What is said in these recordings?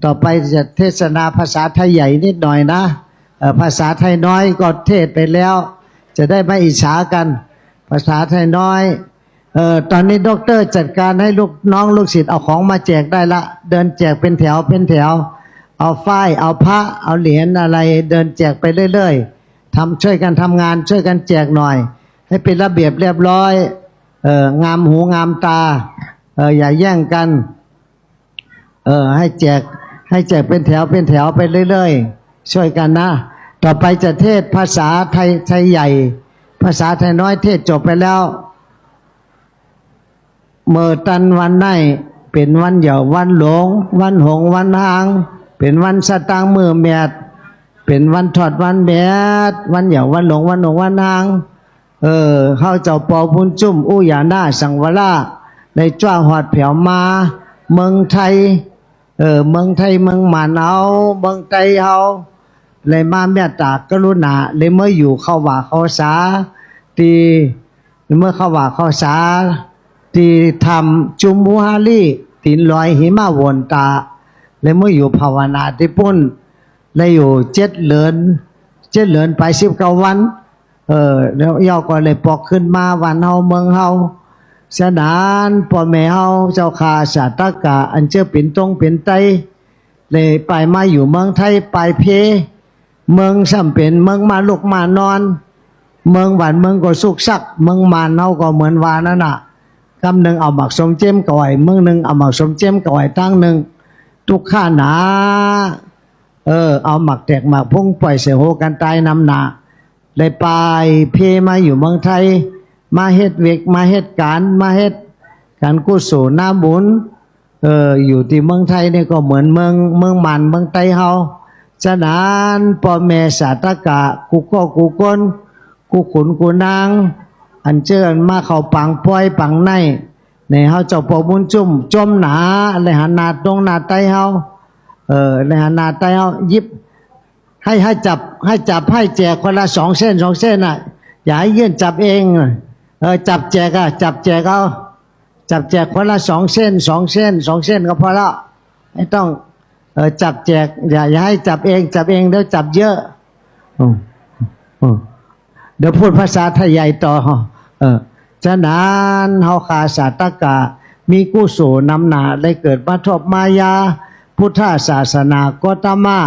ต่อไปจะเทศนาภาษาไทยใหญ่นิดหน่อยนะ เอ่อ ภาษาไทยน้อยก็เทศไปแล้ว จะได้ไม่อิจฉากัน ภาษาไทยน้อย เอ่อ ตอนนี้ด็อกเตอร์จัดการให้ลูกน้องลูกศิษย์เอาของมาแจกได้ละ เดินแจกเป็นแถวเป็นแถว เอาฝ้าย เอาพระ เอาเหรียญอะไร เดินแจกไปเรื่อยๆ ทำ ช่วยกันทำงาน ช่วยกันแจกหน่อย ให้เป็นระเบียบเรียบร้อย เอ่อ งามหูงามตา เอ่อ อย่าแย่งกัน เออ ให้แจก ให้แจกเป็นแถวเป็นแถวไปเรื่อยๆ ช่วยกันนะ ต่อไปจะเทศภาษาไทย ไทยใหญ่ ภาษาไทยน้อยเทศจบไปแล้ว เมื่อตันวันไหน เป็นวันเหย้าวันหลง วันหงวันหาง เป็นวันสะตางค์มื้อแมด เป็นวันทอดวันแมด วันเหย้าวันหลง วันหงวันหาง เออ ເຮົາເຈົ້າພໍ່ບຸນຈຸ້ມ ອຸຢານາສັງວະລາ ໄດ້ຈ້ວງຮອດແຜວມາເມືອງໄທ ເອີ ເມືອງໄທ ເມືອງມ່ານເຮົາ ເມືອງໃຕ້ເຮົາ ໄດ້ມາເມດຕາກະລຸນາ ໄດ້ເມືອຢູ່ເຂົ້າວາເຂົ້າສາ ທີ່ ເມືອເຂົ້າວາເຂົ້າສາ ທີ່ຖ້ຳຈຸມຫູຫາລີ ຕີນດອຍຫິມະວົນຕາ ໄດ້ເມືອຢູ່ພາວະນາທີ່ພຸ້ນ ໄດ້ຢູ່ເຈັດເດືອນ ເຈັດເດືອນໄປສິບເກົ້າວັນ ເອີ ແລ້ວ ແລ້ວກໍໄດ້ປອກຄືນມາບ້ານເຮົາເມືອງເຮົາ. ສະນັ້ນ ພໍ່ແມ່ເຮົາເຈົ້າຂ້າສາຕະກະ ອັນເຈີເປັນຕົງເປັນໄຕ ໄດ້ໄປມາຢູ່ເມືອງໄທ ປາຍເພ ເມືອງຊ້ຳເປັນເມືອງມ້າລຸກມ້ານອນ ເມືອງບ້ານເມືອງກໍສຸກຊັກ ເມືອງມ່ານເຮົາກໍເໝືອນວ່ານັ້ນນະ ກຳໜຶ່ງເອົາໝາກສົ້ມເຈັມເຂົ້າໄວ້ ເມືອງໜຶ່ງເອົາໝາກສົ້ມເຈັມເຂົ້າໄວ້ທາງໜຶ່ງ ທຸກຂະນະ ເອີ ເອົາໝາກແຕກໝາກພຸງປ່ອຍໃສ່ໂຫກັນຕາຍນຳໜ້າ ໄດ້ປາຍເພມາຢູ່ເມືອງໄທ ມາເຮັດວຽກ ມາເຮັດການ ມາເຮັດການກຸສົນນາບຸນ ເອີ ຢູ່ທີ່ເມືອງໄທນີ້ກໍເໝືອນເມືອງ ເມືອງມ່ານ ເມືອງໃຕ້ເຮົາ. ສະນັ້ນ ພໍ່ແມ່ສາຕະກະ ກູ່ເກາະ ກູ່ກົນ ກູ່ຂຸນ ກູ່ນາງ ອັນເຈີອັນມາເຂົ້າປາງປ່ອຍປາງໃນ ໃນເຮົາເຈົ້າພໍ່ບຸນຈຸ້ມ ຈົ່ມໜ້າ ແລະ ຫັນໜ້າຕົງໜ້າໄຕເຮົາ ເອີ ແລະ ຫັນໜ້າໄຕເຮົາ ຫຍິບ ໃຫ້ ໃຫ້ຈັບ ໃຫ້ຈັບ ໃຫ້ແຈກຄົນລະສອງເສັ້ນ ສອງເສັ້ນນະ ຢ່າໃຫ້ຍື່ນຈັບເອງ ເອີ ຈັບແຈກອະ ຈັບແຈກເອົາ ຈັບແຈກຄົນລະສອງເສັ້ນ ສອງເສັ້ນ ສອງເສັ້ນກໍພໍແລ້ວ ໄມ່ຕ້ອງ ເອີ ຈັບແຈກ ຢ່າ ຢ່າໃຫ້ຈັບເອງ ຈັບເອງແລ້ວຈັບເຍີະ ອືມ ອືມ ດຽວພູດພາສາໄທໃຫຍ່ຕໍ່ ເອີ ສະນັ້ນ ເຮົາຂ້າສາຕະກະ ມີກຸສົນນຳໜ້າ ໄດ້ເກີດມາທົບມາຢາພຸດທະສາສະໜາ ກໍຕະມະ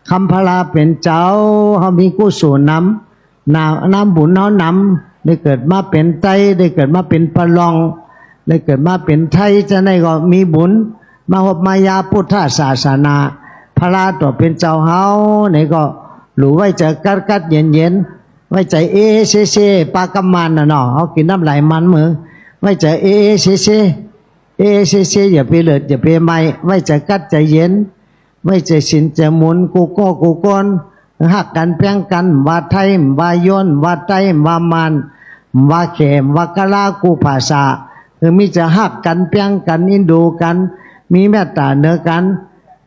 ຄຳພະລາເປັນເຈົ້າ ເຮົາມີກຸສົນນຳ ນາ ນຳບຸນເຮົານຳ ໄດ້ເກີດມາເປັນໄຕ ໄດ້ເກີດມາເປັນປະລອງ ໄດ້ເກີດມາເປັນໄທ ຈັ່ງໃດກໍມີບຸນ ມາພົບມາຢາພຸດທະສາສະໜາ ພະລາຕົວເປັນເຈົ້າເຮົານີ້ກໍ ຫຼືໄວ້ໃຈກັດກັດເຢັນເຢັນ ໄວ້ໃຈເອເຊເຊ ປາກຳມານນະເນາະ ເຮົາກິນນ້ຳລາຍມັນມື້ ໄວ້ໃຈເອເອເຊເຊ ເອເອເຊເຊ ຢ່າໄປເລີດ ຢ່າໄປໄໝ້ ໄວ້ໃຈກັດໃຈເຢັນ ໄວ້ໃຈສິນໃຈໝູນ ກູ່ເກາະ ກູ່ກົນ ຮັກກັນແພງກັນ ບໍ່ວ່າໄທ ບໍ່ວ່າຍົນ ບໍ່ວ່າໄຕ ບໍ່ວ່າມານ ບໍ່ວ່າແຂກ ບໍ່ວ່າກະລາ ກູ່ພາສາ ຄືມີແຕ່ຮັກກັນແພງກັນ ເອັນດູກັນ ມີເມດຕາເໜືອກັນ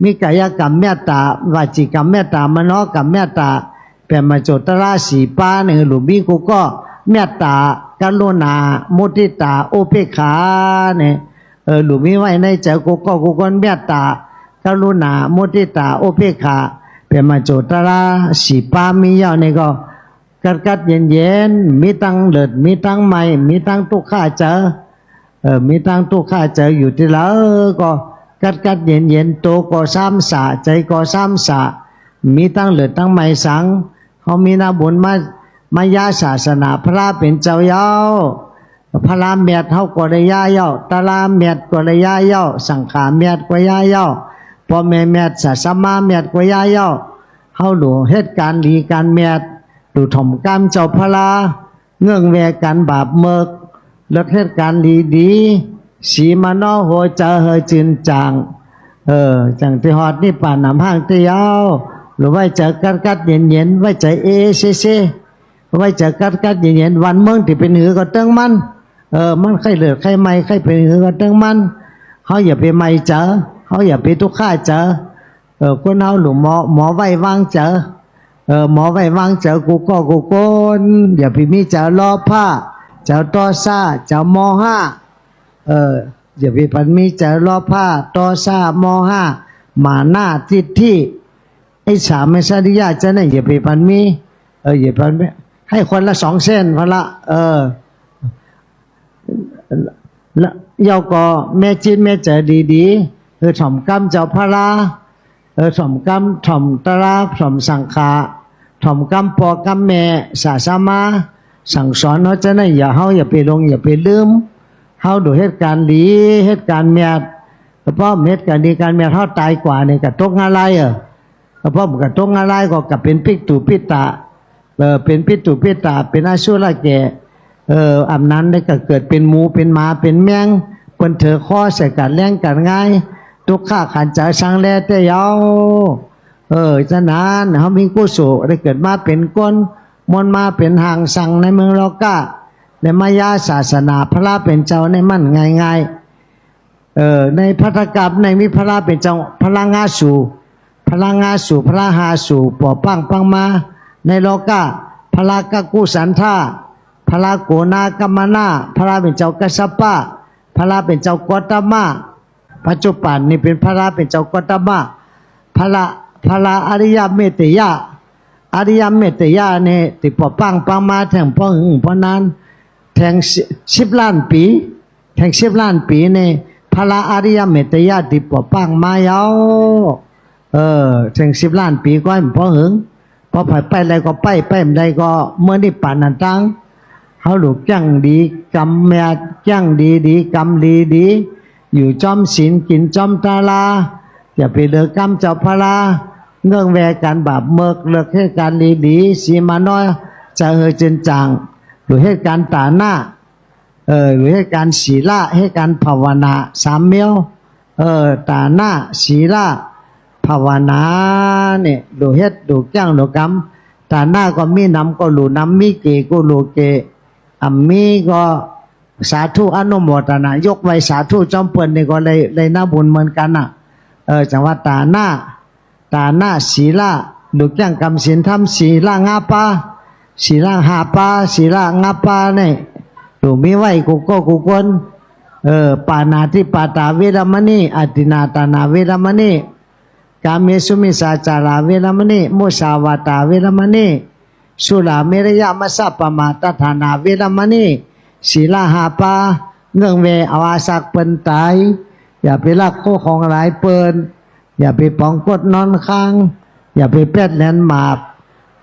ມີກາຍະກຳເມດຕາ ວາຈີກຳເມດຕາ ມະໂນກຳເມດຕາ ແປມະໂຈດຕະລາສີປານີ້ ຫຼືມີກູ່ເກາະ ເມດຕາ ກະລຸນາ ມຸທິຕາ ອຸເບກຂານີ້ ເອີ ຫຼືມີໄວ້ໃນໃຈກູ່ເກາະ ກູ່ຄົນ ເມດຕາ ກະລຸນາ ມຸທິຕາ ອຸເບກຂາ ແປມະໂຈດຕະລາສີປາ ມີຢູ່ນີ້ກໍ ກັດກັດເຢັນເຢັນ ມີທັງເລີດ ມີທັງໄໝ້ ມີທັງທຸກຂະໃຈ ເອີ ມີທັງທຸກຂະໃຈ ຢູ່ທີ່ໃດກໍກັດກັດເຢັນເຢັນ ໂຕກໍສາມສະ ໃຈກໍສາມສະ ມີທັງເລີດທັງໄໝ້ສັງ ເຮົາມີນາບຸນມາ ມາຢາສາສະໜາ ພະລາເປັນເຈົ້າເຍົາ ພະລາແມດເຮົາກໍໄດ້ຢາເຍົາ ຕະລາແມດກໍໄດ້ຢາເຍົາ ສັງຂາແມດກໍຢາເຍົາ ພໍ່ແມ່ແມດ ສາສະມາແມດກໍຢາເຍົາ ເຮົາຫຼູເຮັດການດີການແມດ ດູຖອມກາມເຈົ້າພະລາ ເງື້ອງແວ່ກັນບາບເມີກ ເລິກເຮັດການດີດີ ສີມະໂນຫົວໃຈໃຫ້ຈືນຈາງ ເອີ ຈັ່ງທີ່ຮອດນິບປານນຳຫ້າງເຕີເຍົາ ຫຼືໄວ້ໃຈກັດກັດເຢັນເຢັນ ໄວ້ໃຈເອເຊເຊ ໄວ້ໃຈກັດກັດເຢັນເຢັນ ວັນເມືອງທີ່ເປັນຫືກໍເຖິງມັນ ເອີ ມັນໄຂ້ເລືອດໄຂ້ໄໝ້ ໄຂ້ເປັນຫືກໍເຖິງມັນ ເຮົາຢ່າໄປໄໝ້ໃຈ ເຮົາຢ່າໄປທຸກຂະໃຈ ເອີ ຄົນເຮົາລູກໝໍ ໝໍໄວ້ວາງໃຈ ເອີ ໝໍໄວ້ວາງໃຈ ກູ່ເກາະ ກູ່ຄົນ ຢ່າໄປມີໃຈໂລພະ ໃຈໂທສະ ໃຈໂມຫະ ເອີ ຢ່າໄປພັນມີໃຈໂລພະ ໂທສະ ໂມຫະ ມານະ ທິດຖິ ອິດສາ ມາສະລິຍະ ເຈົ້ານັ້ນຢ່າໄປປານມີ ເອີ ຢ່າໄປປານມີ ໃຫ້ຄົນລະສອງເຊັນ ເພິ່ນລະ ເອີ ແລ້ວກໍແມ່ຈິດແມ່ໃຈດີໆ ເອີ ຖ່ອມກຳເຈົ້າພະລາ ເອີ ຖ່ອມກຳ ຖ່ອມຕະລາ ຖ່ອມສັງຂະ ຖ່ອມກຳພໍ່ກຳແມ່ ສາສະມາ ສັ່ງສອນເຮົາຈັ່ງໃດ ຢ່າ ເຮົາຢ່າໄປຫຼົງ ຢ່າໄປລືມ ເຮົາດູເຮັດການດີ ເຮັດການແມ່ນ ກະພ້ອມເຮັດການດີການແມ່ນ ເຮົາຕາຍກວ່ານີ້ກະຕົກນະລາຍ ເອີ ກະພ້ອມກະຕົກນະລາຍ ກໍກະເປັນປິດຕູປິດຕາ ເອີ ເປັນປິດຕູປິດຕາ ເປັນອະສຸລະແກະ ເອີ ອຳນັ້ນໄດ້ກະເກີດເປັນໝູ ເປັນໝາ ເປັນແມງ ເພິ່ນເທີຄໍໃສ່ການແລງການງາຍ ທຸກຂະຂັນໃຈສັງແລແຕ່ເຍົາ ເອີ ສະນັ້ນ ເຮົາມີກຸສົລ ໄດ້ເກີດມາເປັນຄົນ ມວນມາເປັນຮ່າງສັງໃນເມືອງໂລກະ ແລະ ມາຍາສາສະໜາພະລາເປັນເຈົ້າໃນມັນງ່າຍໆ ເອີ ໃນພັດທະກັບໃນມີພະລາເປັນເຈົ້າ ພະລາງາສູ ພະລາງາສູ ພະລາຫາສູ ປໍປາງປັງມາ ໃນໂລກະ ພະລາກະກຸສັນທາ ພະລາໂກນາກຳມະນາ ພະລາເປັນເຈົ້າກັດສະປະ ພະລາເປັນເຈົ້າໂຄຕະມະ ປັດຈຸບັນນີ້ເປັນພະລາເປັນເຈົ້າໂຄຕະມະ ພະລາ ພະລາອະລິຍະເມດເຕຍະ ອະລິຍະເມດເຕຍະນີ້ທີ່ປໍປາງປັງມາແທ່ງພໍຫຶງພໍນານ ແທ່ງສິບລ້ານປີ ແທ່ງສິບລ້ານປີນີ້ ພະລາອະລິຍະເມດເຕຍະທີ່ປໍປາງມາເຍົາ ເອີ ແທ່ງສິບລ້ານປີກໍໃຫ້ມັນພໍຫຶງ ພໍໃຜໄປໄດ້ກໍໄປ ໄປບໍ່ໄດ້ກໍເມືອນິບປານອັນຕັງ ເຮົາລູກຈ້າງດີກຳແມ່ນ ຈ້າງດີດີກຳດີດີ ຢູ່ຈ້ອມສິນກິນຈ້ອມຕາລາ ຢ່າໄປເລີກກຳເຈົ້າພະລາ ເງື່ອງແວ່ການບາບເມີກ ເລີກເຮັດການດີໆ ສີມານອຍ ຈະເຮີເຈີນຈາງ ຫຼືເຮັດການຕານະ ເອີ ເຮັດການສີລະ ເຮັດການພາວະນາສາມແນວ ເອີ ຕານະ ສີລະ ພາວະນານີ້ ດູເຮັດ ດູກ້ຽງ ດູກຳ ຕານະກໍມີນຳກໍຫຼູນຳ ມີເກກໍຫຼູເກ ອຳມີກໍສາທຸອະນຸໂມທະນາ ຍົກໄຫວ້ສາທຸຈອມເພິ່ນນີ້ກໍໄດ້ ໄດ້ນາບຸນເໝືອນກັນນະ ເອີ ຈັ່ງວ່າຕານະ ຕານະ ສີລະ ດູກ້ຽງກຳສິນທຳ ສີລະງາປາ ສີລະຫາປາ ສີລະງາປານີ້ ດູມີໄວ້ກູ່ເກົ່າກູ່ຄົນ ເອີ ປານາຕິປາຕາເວລະມະນີ ອາທິນນາທານາເວລະມະນີ ກາເມສຸມິດສາຈາລາເວລະມະນີ ມຸສາວາຕາເວລະມະນີ ສຸລາເມລະຍະມັດສະປະມາທະຖານາເວລະມະນີ ສີລະຫ້າປາ ເງື່ອງແວ່ເອົາອາສັກເພິ່ນຕາຍ ຢ່າໄປລັກໂຄຂອງຫຼາຍເພິ່ນ ຢ່າໄປປອງກົດນອນຄ້າງ ຢ່າໄປແປດແລ່ນໝາບ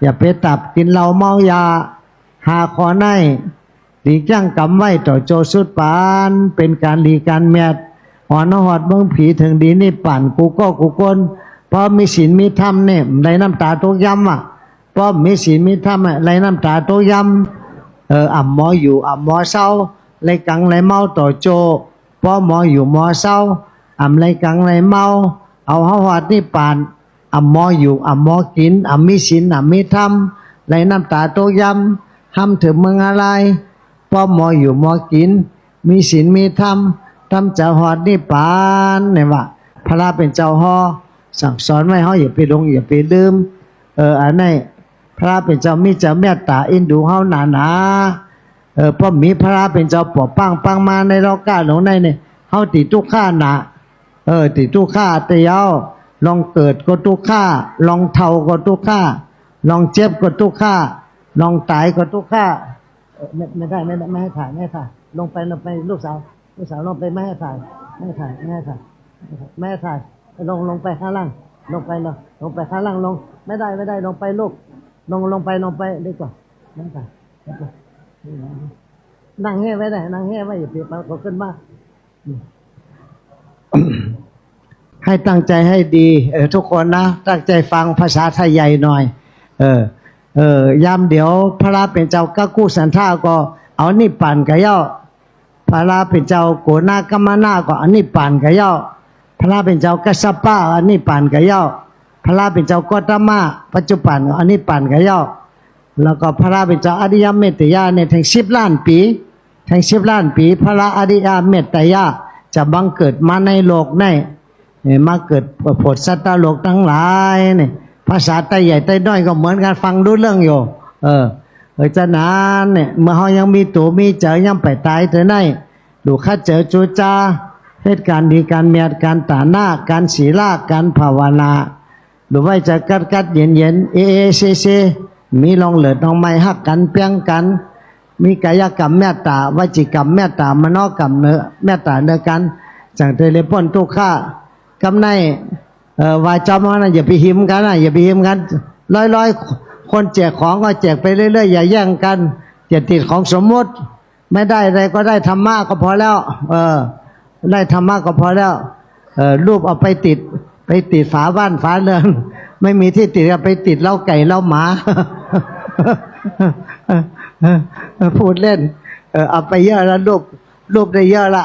ຢ່າໄປຕັບກິນເຫຼົ້າເມົາຢາ ຫ້າຂໍ້ໃນ ຫຼີກຢ່າງກຳໄວ້ຕໍ່ໂຈສຸດປານ ເປັນການດີການແມ່ນ ອອນເຮົາຮອດເມືອງຜີເຖິງດີນິບປານ ກູ່ເກີ້າກູ່ຄົນ ເພາະມີສິນມີທຳນີ້ ໄຫຼນ້ຳຕາຕົກຢຳວ່າ ເພາະມີສິນມີທຳ ໄຫຼນ້ຳຕາຕົກຢຳ ເອີ ອຳໝໍຢູ່ ອຳໝໍເຊົາ ໄຫຼກັງໄຫຼເມົາຕໍ່ໂຈ ເພາະໝໍຢູ່ໝໍເຊົາ ອຳໄຫຼກັງໄຫຼເມົາ ເອົາເຮົາຮອດນິບປານ ອຳໝໍຢູ່ ອຳໝໍກິນ ອຳມີສິນ ອຳມີທຳ ໄຫຼນ້ຳຕາຕົກຢຳ ຮຳເຖິງເມືອງນາລາຍ ເພາະໝໍຢູ່ໝໍກິນ ມີສິນມີທຳ ທຳໃຈຮອດນິບປານ ແມ່ນວ່າ ພະລາເປັນເຈົ້າເຮົາສັ່ງສອນໄວ້ ເຮົາຢ່າໄປຫຼົງ ຢ່າໄປລືມ ເອີ ອັນນີ້ ພະລາເປັນເຈົ້າມີໃຈເມດຕາເອັນດູເຮົາໜາໜາ ເອີ ເພາະມີພະລາເປັນເຈົ້າປົກປັກປັງມາໃນໂລກະໂລກໃນນີ້ ເຮົາຕິທຸກຂະນະ ເອີ ຕິທຸກຂະແຕ່ເຍົາ ລອງເກີດກໍທຸກຂະ ລອງເຖົ້າກໍທຸກຂະ ລອງເຈັບກໍທຸກຂະ ລອງຕາຍກໍທຸກຂະ ເອີ ໄມ່ ໄມ່ໄດ້ ໄມ່ໄດ້ ໄມ່ໃຫ້ຖ່າຍ ໄມ່ໃຫ້ຖ່າຍ ລົງໄປ ລົງໄປ ລູກສາວ ລູກສາວ ລົງໄປ ໄມ່ໃຫ້ຖ່າຍ ໄມ່ໃຫ້ຖ່າຍ ໄມ່ໃຫ້ຖ່າຍ ໄມ່ໃຫ້ຖ່າຍ ລົງ ລົງໄປຂ້າງລ່າງ ລົງໄປ ລົງ ລົງໄປຂ້າງລ່າງ ລົງ ໄມ່ໄດ້ ໄມ່ໄດ້ ລົງໄປລູກ ລົງ ລົງໄປ ລົງໄປດີກວ່າ ໄມ່ໃຫ້ຖ່າຍ ນັ່ງແຮໄວ້ໄດ້ ນັ່ງແຮໄວ້ ຢ່າໄປ ເຂົາຂຶ້ນມາ ໃຫ້ຕັ້ງໃຈໃຫ້ດີ ເອີ ທຸກຄົນນະ ຕັ້ງໃຈຟັງພາສາໄທໃຫຍ່ໜ້ອຍ ເອີ ເອີ ຍາມດຽວພະລາເປັນເຈົ້າກະກຸສັນທາກໍເອົານິບປານກະເຍົາ ພະລາເປັນເຈົ້າໂກນາກຳມະນາກໍເອົານິບປານກະເຍົາ ພະລາເປັນເຈົ້າກັດສະປະເອົານິບປານກະເຍົາ ພະລາເປັນເຈົ້າໂຄຕະມະປັດຈຸບັນກໍເອົານິບປານກະເຍົາ ແລ້ວກໍພະລາເປັນເຈົ້າອະລິຍະເມດຕະຍະນີ້ ແທ່ງສິບລ້ານປີ ແທ່ງສິບລ້ານປີ ພະລາອະລິຍະເມດຕະຍະຈະບັງເກີດມາໃນໂລກໃນ ເອີ ມາເກີດໂຜດສັດຕະໂລກທັງຫຼາຍນີ້ ພາສາໄຕໃຫຍ່ໄຕນ້ອຍກໍເໝືອນກັນ ຟັງຮູ້ເລື່ອງຢູ່ ເອີ ເອີ ສະນັ້ນນີ້ ເມື່ອເຮົາຍັງມີໂຕມີໃຈ ຍັງໄປຕາຍເທື່ອໃນ ດູຄັດເຈີຈູຈາ ເຮັດການດີການແມ່ນ ການຕານະ ການສີລະ ການພາວະນາ ຫຼືໄວ້ໃຈກັດໆເຢັນໆ ເອເອເຊເຊ ມີນ້ອງເລີດນ້ອງໃໝ່ ຮັກກັນແປ່ງກັນ ມີກາຍະກຳແມ່ດຕາ ວະຈີກຳແມ່ດຕາ ມະໂນກຳເນີແມ່ດຕາເນີກັນ ຈັ່ງຈະໄດ້ພົ້ນທຸກຂະ. ກຳໄນ ເອີ ວ່າຈອມເຮົານະ ຢ່າໄປຫິມກັນນະ ຢ່າໄປຫິມກັນ ຮ້ອຍໆ ຄົນແຈກຂອງກໍແຈກໄປເລື້ອຍໆ ຢ່າແຍ່ງກັນ ຢ່າຕິດຂອງສົມມຸດ. ໄມ່ໄດ້ໃດກໍໄດ້ທຳມະກໍພໍແລ້ວ ເອີ ໄດ້ທຳມະກໍພໍແລ້ວ ເອີ ຮູບເອົາໄປຕິດ ໄປຕິດຝາບ້ານຝາເຮືອນ ໄມ່ມີທີ່ຕິດກໍໄປຕິດເລົ້າໄກ່ເລົ້າໝາ ພູດເລ່ນ ເອີ ເອົາໄປເຍອະລະ ຮູບ ຮູບໄດ້ເຍອະລະ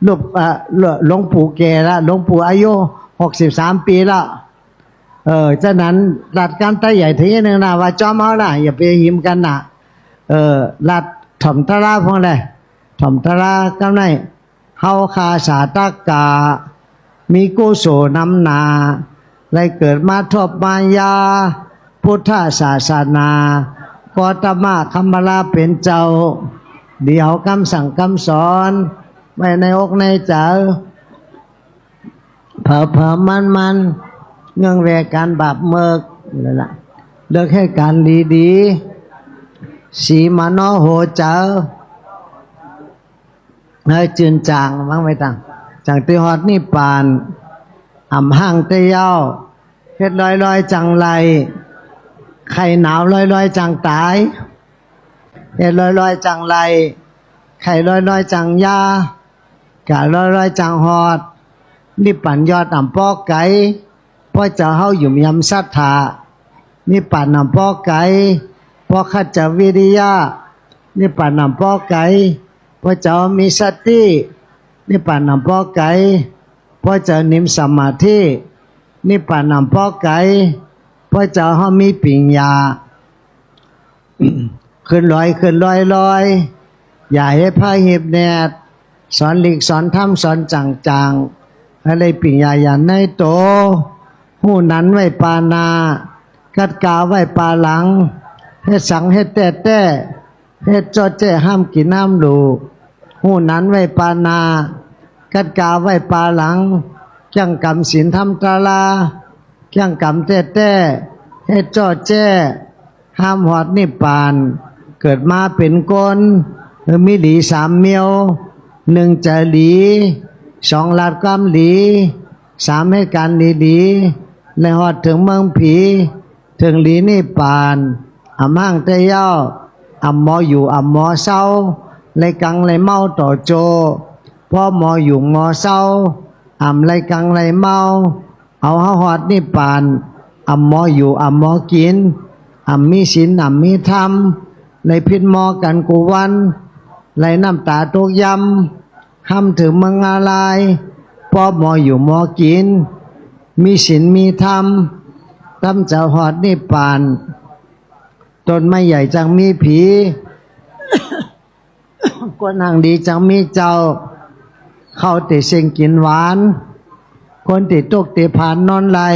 ຮູບ ເອີ ຫຼວງ ຫຼວງປູ່ແກ່ລະ ຫຼວງປູ່ອາຍຸຫົກສິບສາມປີລະ ເອີ ສະນັ້ນ ລັດການໄຕໃຫຍ່ທີໜຶ່ງນະ ວ່າຈອມເຮົານະ ຢ່າໄປຫິມກັນນະ ເອີ ລັດຖ່ອມຕາລາພວກໃດ ຖ່ອມຕາລາກຳໄນ ເຮົາຂ້າສາຕັກກະ ມີກຸໂສນຳໜ້າ ໄດ້ເກີດມາທົບມາຢາ ພຸດທະສາສະໜາ ກໍຕະມະຄຳມະລາເປັນເຈົ້າ ດຽວຄຳສັ່ງຄຳສອນ ໄວ້ໃນອົກໃນໃຈ ເຜີເຜີມັນມັນ ເງື່ອງແວການບາບເມີກ ນັ້ນລະ ເລືອກເຮັດການດີດີ ສີມະໂນໂຫໃຈ ໃຫ້ຈືນຈາງ ວາງໄວ້ຕັ້ງ ຈັ່ງໄດ້ຮອດນິບປານ ອຳຮັ່ງແຕ່ເຍົາ ເຮັດລອຍໆ ຈັ່ງໄຫຼ ໄຂ້ໜາວລອຍໆ ຈັ່ງຕາຍ ເຮັດລອຍໆ ຈັ່ງໄຫຼ ໄຂ້ລອຍໆ ຈັ່ງຢາ ກາລອຍໆ ຈັ່ງຮອດ ນິບປານຍອດອຳບໍ່ໄກ ເພາະເຈົ້າເຮົາຫຍຸມຢຳສັດທາ ນິບປານອຳບໍ່ໄກ ເພາະຂັດຈະວິລິຍະ ນິບປານອຳບໍ່ໄກ ເພາະເຈົ້າມີສະຕິ ນິບປານອຳບໍ່ໄກ ເພາະເຈົ້ານິມສະມາທິ ນິບປານອຳບໍ່ໄກ ເພາະເຈົ້າເຮົາມີປິນຍາ ຂຶ້ນລອຍ ຂຶ້ນລອຍໆ ຢ່າໃຫ້ພາຮີບແນດ ສອນຫຼີກສອນທຳ ສອນຈັງໆ ໃຫ້ໄດ້ປິນຍາຍານໃນໂຕ ຮູ້ນັ້ນໄວ້ປາໜ້າ ກັດກາໄວ້ປາຫຼັງ ເຮັດສັງເຮັດແຕ້ໆ ເຮັດເຈາະແຈ້ຫ້າມກິນຫ້າມຫຼູ ຮູ້ນັ້ນໄວ້ປາໜ້າ ກັດກາໄວ້ປາຫຼັງ ກ້ຽງກຳສິນທຳຕາລາ ກ້ຽງກຳແຕ້ໆ ເຮັດເຈາະແຈ້ ຫ້າມຮອດນິບປານ ເກີດມາເປັນຄົນ ມີຫຼີສາມມຽວ ໜຶ່ງ ໃຈດີ ສອງ ລາດຄວາມດີ ສາມ ເຮັດການດີໆ ແລະ ຮອດເຖິງເມືອງຜີ ເຖິງລີນິບປານ ອຳຮັ່ງແຕ່ເຍົາ ອຳໝໍຢູ່ ອຳໝໍເຊົາ ໄລກັງໄລເມົາຕໍ່ໂຈ ພໍໝໍຢູ່ໝໍເຊົາ ອຳໄລກັງໄລເມົາ ເອົາເຮົາຮອດນິບປານ ອຳໝໍຢູ່ ອຳໝໍກິນ ອຳມີສິນ ອຳມີທຳ ໄລພິດໝໍກັນກູວັນ ໄລນ້ຳຕາຕົກຢຳ ຄຳເຖິງເມືອງງາລາຍ ພໍໝໍຢູ່ໝໍກິນ ມີສິນມີທຳ ຕຳເຈົ້າຮອດນິບປານ ຕົ້ນໄມ້ໃຫຍ່ຈັ່ງມີຜີ ຄົນຮັ່ງດີຈັ່ງມີເຈົ້າ ເຂົ້າແຕ່ເສັງກິນຫວານ ຄົນທີ່ຕົກແຕ່ຜານນອນໄລ່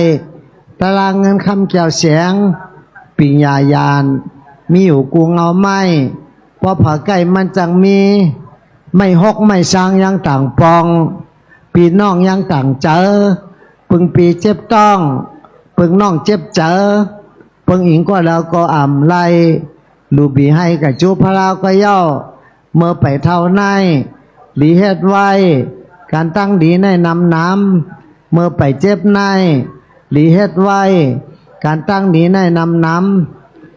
ຕາລາງເງິນຄຳແກ້ວແສງ ປິນຍາຍານ ມີຢູ່ກູເງົາໄມ້ ພໍຜາໃກ້ມັນຈັ່ງມີ ໄມ້ຫົກໄມ້ສ້າງຍັງຕ່າງປ່ອງ ພີ່ນ້ອງຍັງຕ່າງໃຈ ປຶງພີ່ເຈັບທ້ອງ ປຶງນ້ອງເຈັບໃຈ ເບິ່ງອີງກໍແລ້ວກໍອຳໄລ ລູບີໃຫ້ກະຈູພະລາວກໍເຍົາ ເມື່ອໄປເທົ່າໃນ ຫຼີເຮັດໄວ້ ການຕັ້ງດີໃນນຳນຳ ເມື່ອໄປເຈັບໃນ ຫຼີເຮັດໄວ້ ການຕັ້ງດີໃນນຳນຳ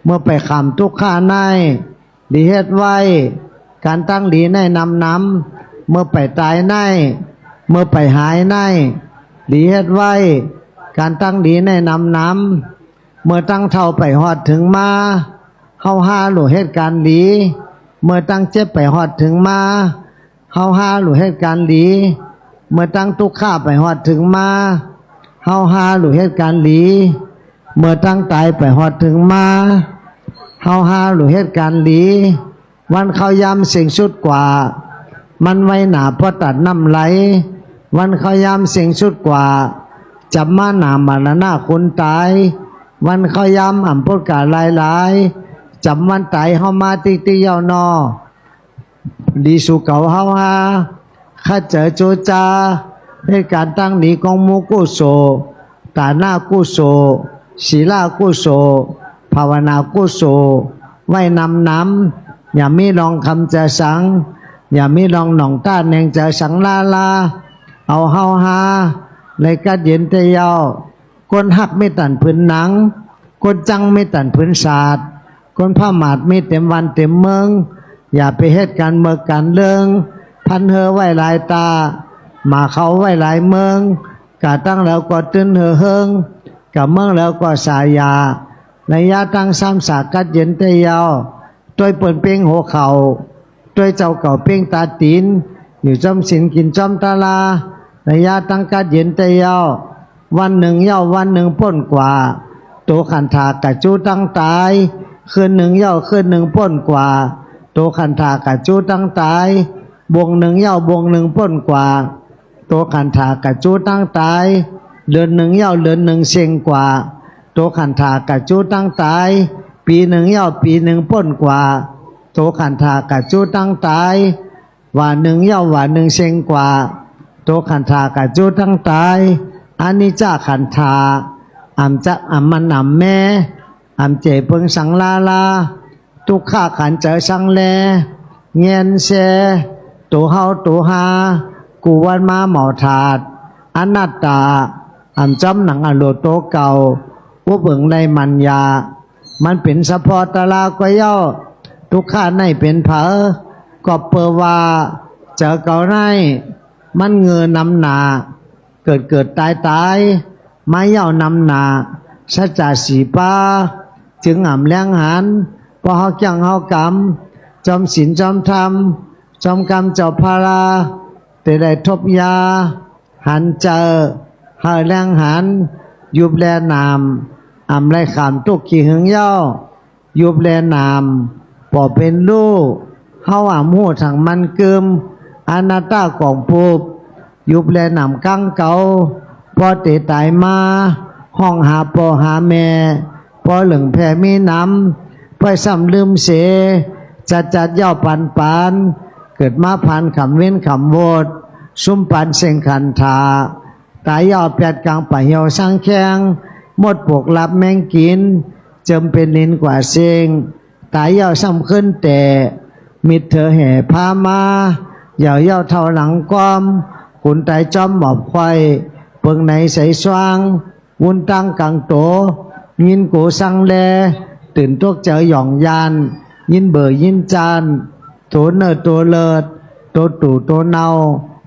ເມື່ອໄປຂ້າມທຸກຂະໃນ ດີເຮັດໄວ້ ການຕັ້ງດີໃນນຳນຳ ເມື່ອໄປຕາຍໃນ ເມື່ອໄປຫາຍໃນ ດີເຮັດໄວ້ ການຕັ້ງດີໃນນຳນຳ ເມື່ອຕັ້ງເຖົ້າໄປຮອດເຖິງມາ ເຮົາຫາລູກເຮັດການດີ ເມື່ອຕັ້ງເຈັບໄປຮອດເຖິງມາ ເຮົາຫາລູກເຮັດການດີ ເມື່ອຕັ້ງທຸກຂະໄປຮອດເຖິງມາ ເຮົາຫາລູກເຮັດການດີ ເມື່ອຕັ້ງຕາຍໄປຮອດເຖິງມາ ເຮົາຫາລູກເຮັດການດີ ວັນເຂົ້າຍາມເສັງສຸດກວ່າ ມັນໄວໜາເພາະຕັດນ້ຳໄຫຼ ວັນເຂົ້າຍາມເສັງສຸດກວ່າ ຈຳມາໜາມະລະນະຄົນຕາຍ ວັນເຂົ້າຍາມອຳພົດກາຫຼາຍໆ ຈຳວັນຕາຍເຮົາມາຕິກໆ ເຍົາໜໍ ດີສູ່ເກົ່າເຮົາຫາ ຄັດເຈີຈູຈາ ເຮັດການຕັ້ງດີຂອງໝູ່ກຸໂສ ຕານະກຸໂສ ສີລະກຸໂສ ພາວະນາກຸໂສ ໄວ້ນຳນຳ. ຢ່າມີລອງຄຳຈະສັງ ຢ່າມີລອງໜອງຕາແໜງຈະສັງລາລາ ເອົາເຮົາຫາ ໄດ້ກັດເຢັນແຕ່ເຍົາວ. ຄົນຮັກມີຕັນພື້ນໜັງ ຄົນຈັງມີຕັນພື້ນສາດ ຄົນພະໝາດມີເຕັມບ້ານເຕັມເມືອງ. ຢ່າໄປເຮັດການເມີກການເລີງ ພັນເຮີໄວ້ຫຼາຍຕາ ໝາເຂົາໄວ້ຫຼາຍເມືອງ. ກະຕັ້ງແລ້ວກໍຕື່ນເຮີເຮີງ ກະເມືອງແລ້ວກໍສາຢາ ໄລຍະຕັ້ງສາມສາກັດເຢັນແຕ່ເຍົາວ. ໂດຍເປີນເປັງຫົວເຂົ່າ ໂດຍເຈົ້າເກົ່າເປັງຕາຕີນ ຢູ່ຈອມສິນກິນຈອມຕາລາ ໄລຍະຕັ້ງກັດເຢັນແຕ່ເຍົາວ. ວັນໜຶ່ງເຍົາວວັນໜຶ່ງພົ້ນກວ່າ ໂຕຂັນທາກະຈູຕັ້ງຕາຍ ຄືນໜຶ່ງເຍົາວຄືນໜຶ່ງພົ້ນກວ່າ ໂຕຂັນທາກະຈູຕັ້ງຕາຍ ບົງໜຶ່ງເຍົາວບົງໜຶ່ງພົ້ນກວ່າ ໂຕຂັນທາກະຈູຕັ້ງຕາຍ ເດືອນໜຶ່ງເຍົາວເດືອນໜຶ່ງເສັງກວ່າ ໂຕຂັນທາກະຈູຕັ້ງຕາຍ ປີໜຶ່ງເຍົາວປີໜຶ່ງພົ້ນກວ່າ ໂຕຂັນທາກະຈູຕັ້ງຕາຍ ວາໜຶ່ງເຍົາວວາໜຶ່ງເສັງກວ່າ ໂຕຂັນທາກະຈູຕັ້ງຕາຍ. ອະນິດຈະຂັນທາ ອຳຈະ ອຳມັນອຳແມ ອຳເຈເພິ່ງສັງລາລາ ທຸກຂະຂັນເຈີສັງແລ ແງນແຊ ໂຕເຮົາໂຕຫາ ກູວັນມາເໝົາທາດ ອະນັດຕາ ອຳຈອມໜັງອະໂລໂຕເກົ່າ ອຸບເອີງໄລມັນຍາ ມັນເປັນສະເພາະຕະລາກວ່າເຍົາວ. ທຸກຂະໃນເປັນເຜີ ກໍເປີວ່າເຈີເກົ່າໃນ ມັນເງີນຳໜ້າ ເກີດເກີດຕາຍຕາຍ ມາເຍົາວນຳໜ້າ ສັດຈະສີປາ ຈຶ່ງອຳແລງຫັນ ເພາະເຮົາກຽງເຮົາກຳ ຈອມສິນຈອມທຳ ຈອມກຳເຈົ້າພະລາ ແຕ່ໄດ້ທົບຢາ ຫັນເຈີ ເຮົາແລງຫັນ ຢຸບແລນາມ ອຳໄລຂາມທຸກຂີ້ຫຶງເຍົາວ ຢຸບແລນາມ ພໍເປັນຮູ້ ເຮົາອຳຮູ້ທັງມັນກຶມ ອະນັດຕາກອງປຸບ ຢຸບແລນາມກາງເກົ່າ ພໍເຕຕາຍມາ ຮ້ອງຫາພໍ່ຫາແມ່ ພໍເລິງແຜ່ມີນຳ ໄປຊ້ຳລືມເສ ຈັດຈັດເຍົາວປັນປານ ເກີດມາຜ່ານຂຳເວັນຂຳໂຫວດ ຊຸມປານເສັງຂັນທາ ຕາຍເຍົາວແປດກາງປາຫ່ຽວຊ້າງແຂ້ງ ໝົດປົກລັບແມງກິນ ເຈີມເປັນລິນກວ່າເສັງ ຕາຍເຍົາວຊ້ຳຄືນແຕ່ ມິດເທີແຫ່ພາມາ ເຍົາວເຍົາວເທົ່າຫຼັງກອມ ຄຸນຕາຍຈອມໝອບຄວາຍ ເພິ່ງໃນໃສສວ່າງ ວຸນຕາງກາງໂຕ ຍິນໂກສັງແລ ຕື່ນຕົກໃຈຫຍອງຢ້ານ ຍິນເບີຍິນຈານ ໂຕເນີໂຕເລີດ ໂຕຕູໂຕເນົ່າ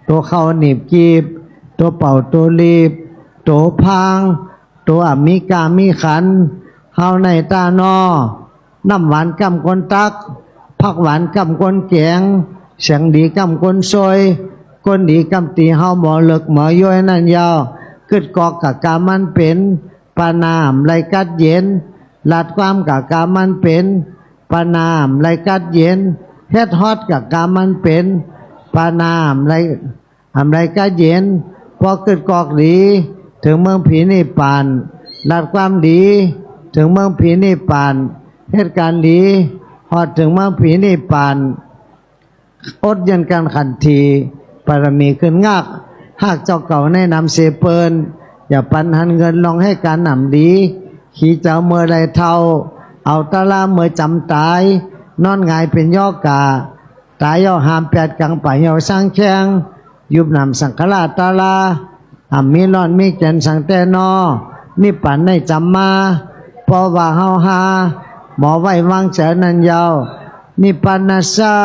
ໂຕເຂົ້າໜີບກີບ ໂຕເປົ່າໂຕລີບ ໂຕພາງ ໂຕອຳມີກ້າມີຂັນ ເຮົາໃນຕານໍ ນ້ຳຫວານກ້ຳກົ້ນຕັກ ຜັກຫວານກ້ຳກົ້ນແກງ ສຽງດີກ້ຳກົ້ນໂຊຍ ກົ້ນດີກ້ຳຕີເຮົາໝໍເລິກໝໍຍ້ວຍນັ້ນເຍົາວ ກຶດກອກກະກາມັນເປັນ ປານາອຳໄລກັດເຢັນ ລາດຄວາມກະກາມັນເປັນ ປານາອຳໄລກັດເຢັນ ເຮັດຮອດກະກາມັນເປັນ ປານາອຳໄລ ອຳໄລກະເຢັນ ພໍກຶດກອກດີ ເຖິງເມືອງຜີນິບປານ ລາດຄວາມດີ ເຖິງເມືອງຜີນິບປານ ເຮັດການດີ ຮອດເຖິງເມືອງຜີນິບປານ ອົດຍືນກັນຂັນທີ ບາລະມີຂຶ້ນງາກ ຫາກເຈົ້າເກົ່າແນະນຳເສເປີນ ຢ່າປັນຫັນເງິນລອງໃຫ້ການອຳດີ ຂີ້ເຈົ້າເມື່ອໄດ້ເຖົ້າ ເອົາຕາລາເມື່ອຈຳຕາຍ ນອນຫງາຍເປັນຍໍກາ ຕາຍເຍົາວຫາມແປດກາງປາຫ່ຽວຊ້າງແຂ້ງ ຢຸບນຳສັງຂາລາຕາລາ ອຳມີລອນມີແກ່ນສັງແຕ່ນໍ ນິບປານໃນຈຳມາ ເພາະວ່າເຮົາຫາ ໝໍໄວ້ວາງໃຈນັ້ນເຍົາວ ນິບປານະສະ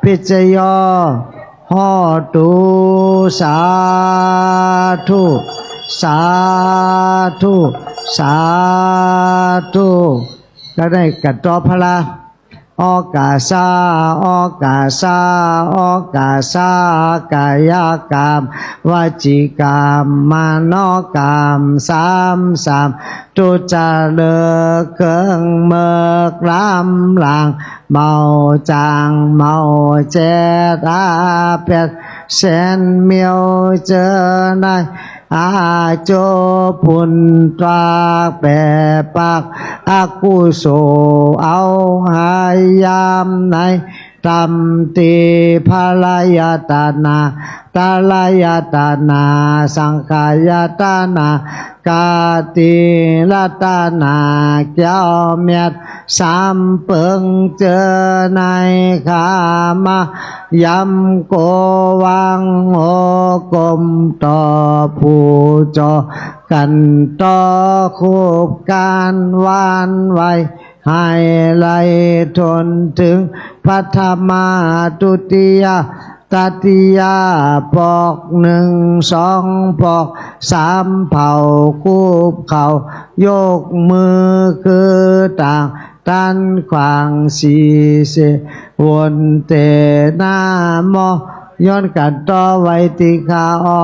ພິດຈະໂຍ ໂຫຕຸ ສາທຸ ສາທຸ ສາທຸ ກະໄດ້ກະຕໍ່ພະລາ ອອກາສາ ອອກາສາ ອອກາສາ ກາຍະກຳ ວະຈີກຳ ມະໂນກຳ ສາມສາມ ທຸດຈະເລີກ ເຄື່ອງເມີກ ລຳລາງ ເມົາຈາງ ເມົາແຈດ ອາແປດ ແສນ ມຽວເຈີນາຍ ອາໂຈ ປຸນຕວາກ ແປປາກ ອາກຸໂສ ເອົາຫາຍ ຍາມໃນ ຕຳຕິ ພະລາຍະຕະນາ ຕະລາຍະຕະນາ ສັງຂາຍະຕະນາ ກະຕິລັດຕະນາ ແກ້ວແມັດສາມເປິງ ເຈີໃນຄາມາ ຍຳໂກວັງໂອ ກົມຕໍ່ຜູ້ຈໍ ກັນຕໍ່ຄູບການຫວັ່ນໄຫວ ໃຫ້ໄຫຼທົນເຖິງພັດທະມາ ທຸຕິຍາ ຕັດຕິຍາ ປອກໜຶ່ງ ສອງ ປອກສາມ ເຜົາຄູບເຂົ້າ ຍົກມືຄືຕ່າງ ຕັນຂວາງສີເສ ວົນເຕນາໂມ ຍ້ອນກັນຕໍ່ໄວຕິຄາ ອໍ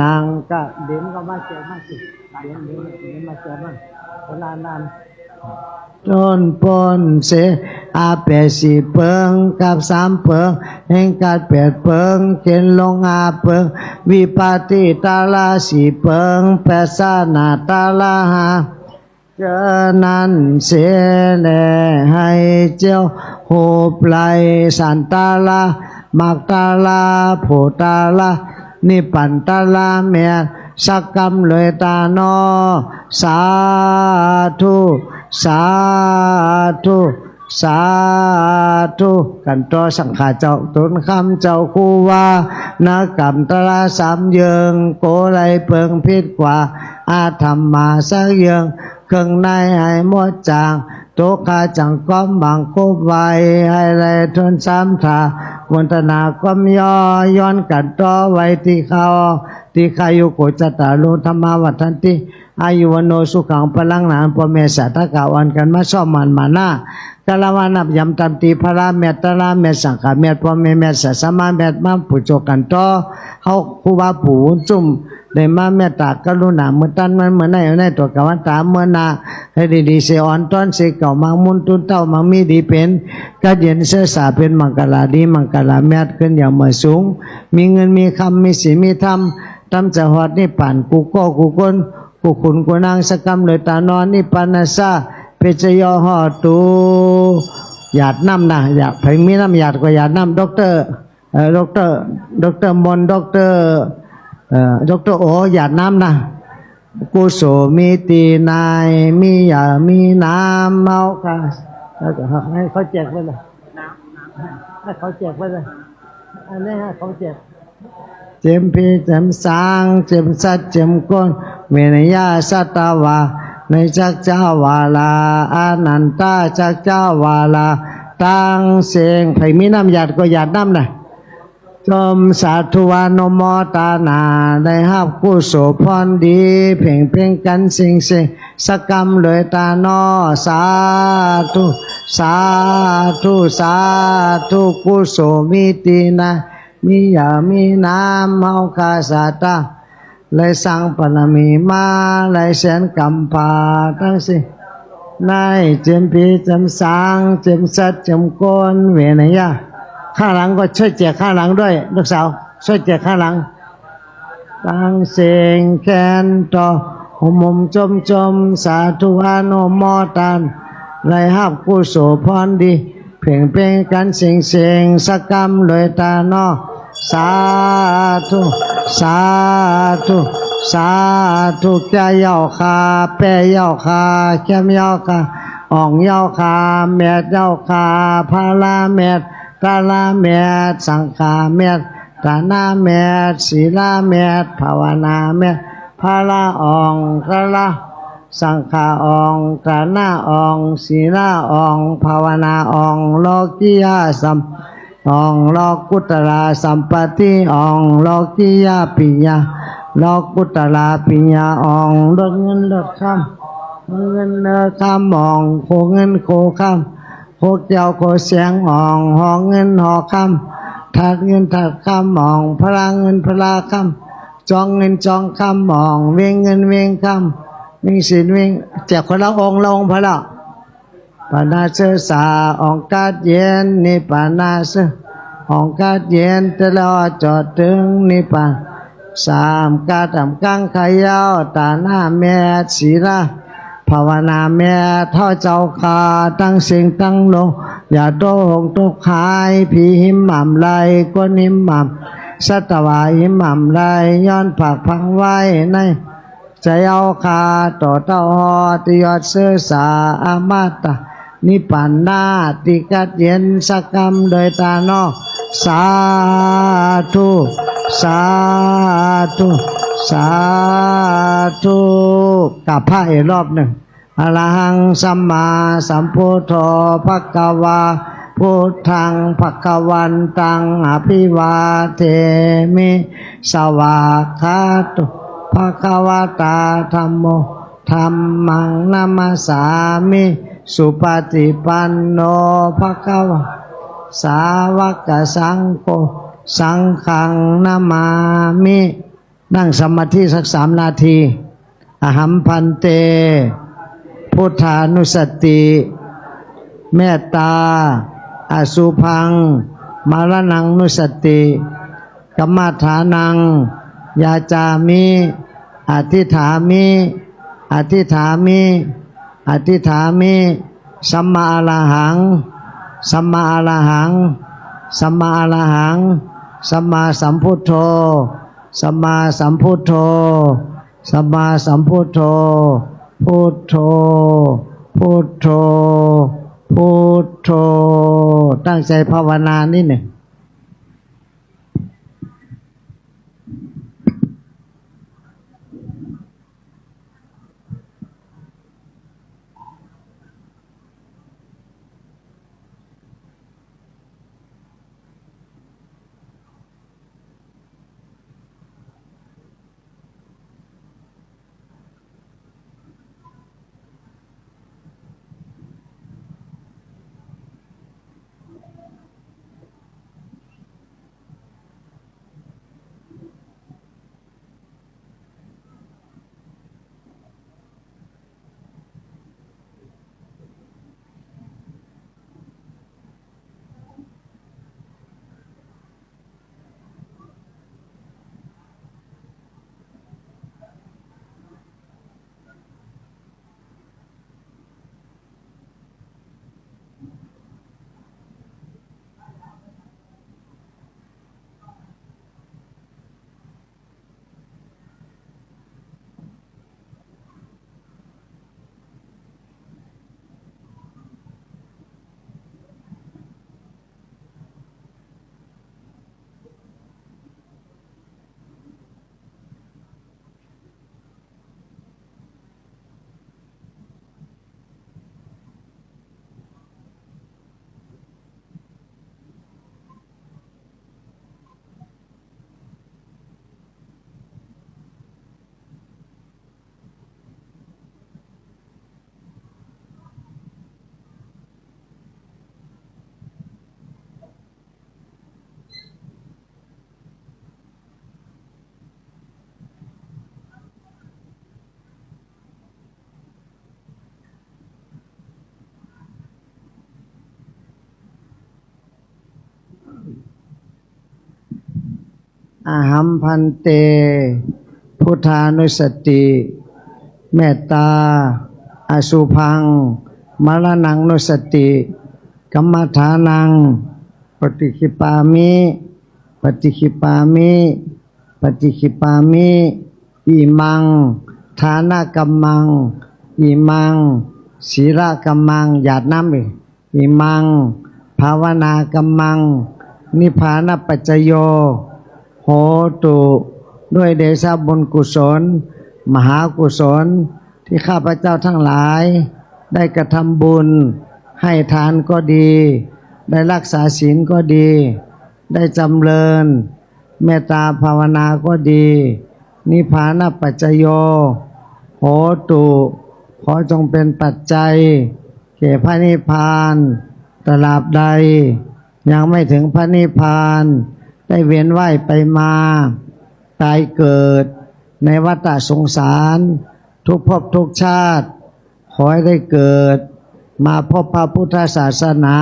ນັງກະ ເດັນກໍມາເຈມາຊິ ເດັນ ເດັນ ເດັນມາເຈມາ ເວລານັ້ນ ຕົ້ນປົນເສ ອາແປດສີ່ເປິງ ກັບສາມເປິງ ແຫ່ງກັດແປດເປິງ ເຂັນລົງຫ້າເປິງ ວິປາຕິຕາລາສີ່ເປິງ ແປດສານາຕາລາຫ້າ ເຈີນັ້ນເສແລ ໃຫ້ເຈົ້າຮູບໄຫຼ ສັນຕາລາ ມັກຕາລາ ໂພຕາລາ ນິບປານຕາລາແມ່ນ ສັກກຳເລີຍຕານໍ ສາທຸ ສາທຸ ສາທຸ ກັນຕໍ່ສັງຂາເຈົ້າ ຕົ້ນຄຳເຈົ້າຄູວາ ນະກຳຕາລາສາມເຢິງ ໂກໄລເປິງພິດກວ່າ ອາທຳມາສັກເຢິງ ເຄິ່ງໃນໃຫ້ໝົດຈາງ ໂຕຄາຈັງກອມບັງຄົບໄວ້ ໃຫ້ໄດ້ທົນສາມທາ ມົນຕະນາກອມຍໍ ຍ້ອນກັນຕໍ່ໄວຕິຄາ ຕິຄາຍຸໂກ ຈັດຕາໂລ ທຳມາວັດທັນຕິ ອາຍຸວັນໂນ ສຸຂັງ ພະລັງ ນາ ພໍ່ແມ່ສາທະກະ ອ່ອນກັນມາຊອມໝານມານາ ກາລະວະນັບຢຳຕຳຕິ ພະລາແມັດ ຕະລາແມັດ ສັງຂາແມັດ ພໍ່ແມ່ແມັດ ສາສະມາແມັດ ມາປູໂຈກັນຕໍ່ ເຮົາຄູບາປູບຸນຊຸມ ໄດ້ມາເມດຕາກະລຸນາ ມື້ຕັນວັນມື້ໃນ ໃນຕົວກາວັນຕາມື້ໜ້າ ໃຫ້ໄດ້ດີເສອອນຕອນເສເກົ່າ ມັກມຸນຕຸນເຕົ້າ ມັກມີດີເປັນ ກັດເຢັນເຊື້ອສາເປັນມັງກະລາດີ ມັງກະລາແມັດ ຂຶ້ນຢ່າງເມືອສູງ ມີເງິນມີຄຳ ມີສິນມີທຳ ຕຳຈະຮອດນິບປານ ກູ່ກໍກູ່ຄົນ ກູ່ຂຸນກູ່ນາງ ສະກຳເລີຍຕານອນ ນິບປານະສາ ເປັນຊະຍອຮອດຕູ ຢາດນ້ຳນະ ຢາດ ໃຜມີນ້ຳຢາດກໍຢາດນ້ຳ ດັອກເຕີ ເອີ ດັອກເຕີ ດັອກເຕີມົນ ດັອກເຕີ ເອີ ດັອກເຕີໂອ ຢາດນ້ຳນະ ກຸໂສມີຕີນາຍ ມີຢາມີນ້ຳ ເຮົາກະ ໃຫ້ເຂົາແຈກໄປເລີຍ ໃຫ້ເຂົາແຈກໄປເລີຍ ອັນນີ້ໃຫ້ເຂົາແຈກ ເຈັມພີເຈັມສາງ ເຈັມສັດເຈັມຄົນ ເວນະຍາສັດຕະວາ ໃນຈັກຈະວາລາ ອານັນຕະຈັກຈະວາລາ ຕ່າງເສັງ ໃຜມີນ້ຳຢາດກໍຢາດນ້ຳນະ ຈົ່ມສາທຸອະນຸໂມທະນາ ໄດ້ຮັບກຸໂສພອນດີ ເພັງເພັງກັນເສັງເສັງ ສະກຳເລີຍຕານໍ ສາທຸ ສາທຸ ສາທຸ ກຸໂສມີຕີນາຍ ມີຢາມີນ້ຳ ເຮົາຂ້າສາຕາ ໄດ້ສ້າງບາລະມີມາ ໄດ້ແສນກຳພາທັງສີ່ ໃນເຈັມຜີເຈັມສາງ ເຈັມສັດເຈັມຄົນ ເວນະຍາ ຂ້າງຫຼັງກໍຊ່ວຍແຈກຂ້າງຫຼັງດ້ວຍ ລູກສາວ ຊ່ວຍແຈກຂ້າງຫຼັງ ຕັ້ງເສັງແຂນຕໍ່ ໂຮມໆຈົ່ມໆ ສາທຸອະນຸໂມທະນາ ໄດ້ຮັບກຸໂສພອນດີ ເພັງເພັງກັນເສັງເສັງ ສະກຳໂດຍຕານໍ ສາທຸ ສາທຸ ສາທຸ ແກ່ເຍົາຄ່າ ແປເຍົາຄ່າ ແຄມເຍົາຄ່າ ອ່ອງເຍົາຄ່າ ແມັດເຍົາຄ່າ ພາລາແມັດ ຕາລາແມັດ ສັງຂາແມັດ ຕານາແມັດ ສີລາແມັດ ພາວະນາແມັດ ພາລາອ່ອງ ຕາລາ ສັງຂາອ່ອງ ຕານາອ່ອງ ສີລາອ່ອງ ພາວະນາອ່ອງ ໂລກິຍະສຳ ອ່ອງ ໂລກຸດຕະລາສຳປະຕິອ່ອງ ໂລກິຍະປິນຍາ ໂລກຸດຕະລາປິນຍາອ່ອງ ລົດເງິນລົດຄຳ ເງິນເນີຄຳອ່ອງ ໂຄເງິນໂຄຄຳ ໂຄແກ້ວໂຄແສງອ່ອງ ຫໍເງິນຫໍຄຳ ທາດເງິນທາດຄຳອ່ອງ ພະລາເງິນພະລາຄຳ ຈອງເງິນຈອງຄຳອ່ອງ ເວງເງິນເວງຄຳ ເວງສິນເວງ ແຈກຄົນລະອົງລະອົງ ພະລາ ປານາເຊີສາ ອ່ອງກາດເຢັນ ນິບປານາເຊີ ອ່ອງກາດເຢັນ ແຕ່ລະຮອດຈອດເຖິງນິບປານ ສາມກາດອຳກາງຂະເຍົາ ຕານາແມັດ ສີລາ ພາວະນາແມັດ ເຮົາເຈົ້າຂ້າ ທັງເສັງທັງໂລ ຢ່າຕົກອົກຕົກຫາຍ ຜີຫິມໝ້ຳໄລ່ ຄົນຫິມໝ້ຳ ສັດຕະວາຫິມໝ້ຳໄລ່ ຍ້ອນຝາກຝັງໄວ້ໃນໃຈເຮົາຂ້າ ຕໍ່ເຕົ້າຮອດທີ່ຍອດເຊີສາ ອະມະຕະນິບພານນາ ທີ່ກັດເຢັນສັກກຳໂດຍຕານອງ ສາທຸ ສາທຸ ສາທຸ ກາບພະອີກລອບໜຶ່ງ. ອະລະຫັງ ສຳມາສຳພຸດໂທ ພະກະວາ ພຸດທັງ ພະກະວັນຕັງ ອະພິວາເທມິ ສະວາກຂາໂຕ ພະກະວະຕາ ທຳໂມ ທຳມັງ ນະມະສາມິ ສຸປະຕິປັນໂນ ພະກະວະ ສາວະກະສັງໂຄ ສັງຄັງ ນະມາມິ. ນັ່ງສະມາທິສັກສາມນາທີ. ອະຫັງ ພັນເຕ ພຸດທານຸສະຕິ ເມດຕາ ອະສຸພັງ ມະລະນັງນຸສະຕິ ກຳມະຖານັງ ຢາຈາມິ ອະທິຖາມິ ອະທິຖາມິ ອະທິຖາມິ ສຳມາອະລະຫັງ ສຳມາອະລະຫັງ ສຳມາອະລະຫັງ ສຳມາສຳພຸດໂທ ສຳມາສຳພຸດໂທ ສຳມາສຳພຸດໂທ ພຸດໂທ ພຸດໂທ ພຸດໂທ. ຕັ້ງໃຈພາວະນານິດໜຶ່ງ. ອະຫັງ ພັນເຕ ພຸດທານຸສະຕິ ເມດຕາ ອະສຸພັງ ມະລະນັງນຸສະຕິ ກຳມະຖານັງ ປະຕິຄິບປາມິ ປະຕິຄິບປາມິ ປະຕິຄິບປາມິ ອິມັງ ທານະກຳມັງ ອິມັງ ສີລະກຳມັງ ຢາດນ້ຳອີກ ອິມັງ ພາວະນາກຳມັງ ນິບພານະປັດຈະໂຍ ໂຫຕຸ ດ້ວຍເດຊະບຸນກຸສົນ ມະຫາກຸສົນ ທີ່ຂ້າພະເຈົ້າທັງຫຼາຍໄດ້ກະທຳບຸນ ໃຫ້ທານກໍດີ ໄດ້ຮັກສາສິນກໍດີ ໄດ້ຈຳເລີນເມດຕາພາວະນາກໍດີ ນິບພານະປັດຈະໂຍ ໂຫຕຸ ຂໍຈົ່ງເປັນປັດໄຈແກ່ພະນິບພານ ຕະລາບໃດຍັງໄມ່ເຖິງພະນິບພານ ໄດ້ວຽນວ່າຍໄປມາ ຕາຍເກີດໃນວັດຕະສົງສານ ທຸກພົບທຸກຊາດ ຂໍໃຫ້ໄດ້ເກີດມາພົບພະພຸດທະສາສະໜາ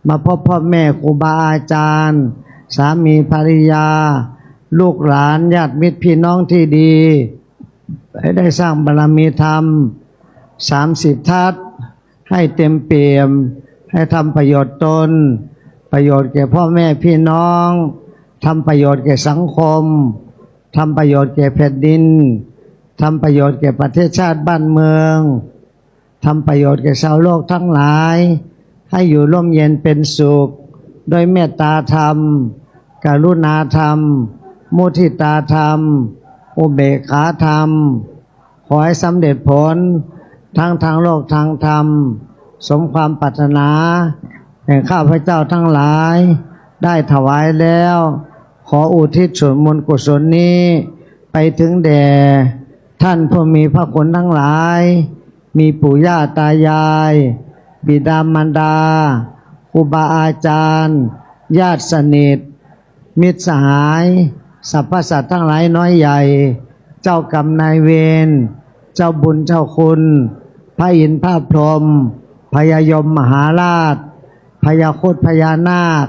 ມາພົບພໍ່ແມ່ຄູບາອາຈານ ສາມີພັນລະຍາ ລູກຫຼານ ຍາດມິດພີ່ນ້ອງທີ່ດີ ໃຫ້ໄດ້ສ້າງບາລະມີທຳສາມສິບທັດ ໃຫ້ເຕັມປ່ຽມ ໃຫ້ທຳປະໂຫຍດຕົນ, ປະໂຫຍດແກ່ພໍ່ແມ່ພີ່ນ້ອງ, ທຳປະໂຫຍດແກ່ສັງຄົມ, ທຳປະໂຫຍດແກ່ແຜ່ນດິນ, ທຳປະໂຫຍດແກ່ປະເທດຊາດບ້ານເມືອງ, ທຳປະໂຫຍດແກ່ຊາວໂລກທັງຫຼາຍ ໃຫ້ຢູ່ຮົ່ມເຢັນເປັນສຸກ ດ້ວຍເມດຕາທຳ, ກະລຸນາທຳ, ມຸທິຕາທຳ, ອຸເບກຂາທຳ. ຂໍໃຫ້ສຳເລັດຜົນທັງທາງໂລກທາງທຳ ສົມຄວາມປາດຖະໜາແຫ່ງຂ້າພະເຈົ້າທັງຫຼາຍໄດ້ຖວາຍແລ້ວ. ຂໍອຸທິດສ່ວນບຸນກຸສົນນີ້ໄປເຖິງແດ່ທ່ານຜູ້ມີພະຄຸນທັງຫຼາຍ, ມີປູ່ຍ່າຕາຍາຍ, ບິດາມານດາ, ຄູບາອາຈານ, ຍາດສະໜິດ, ມິດສະຫາຍ, ສັບພະສັດທັງຫຼາຍນ້ອຍໃຫຍ່, ເຈົ້າກຳນາຍເວນ, ເຈົ້າບຸນເຈົ້າຄຸນ, ພະອິນພະພົມ, ພະຍາຍົມມະຫາລາດ, ພະຍາຄຸດພະຍານາກ,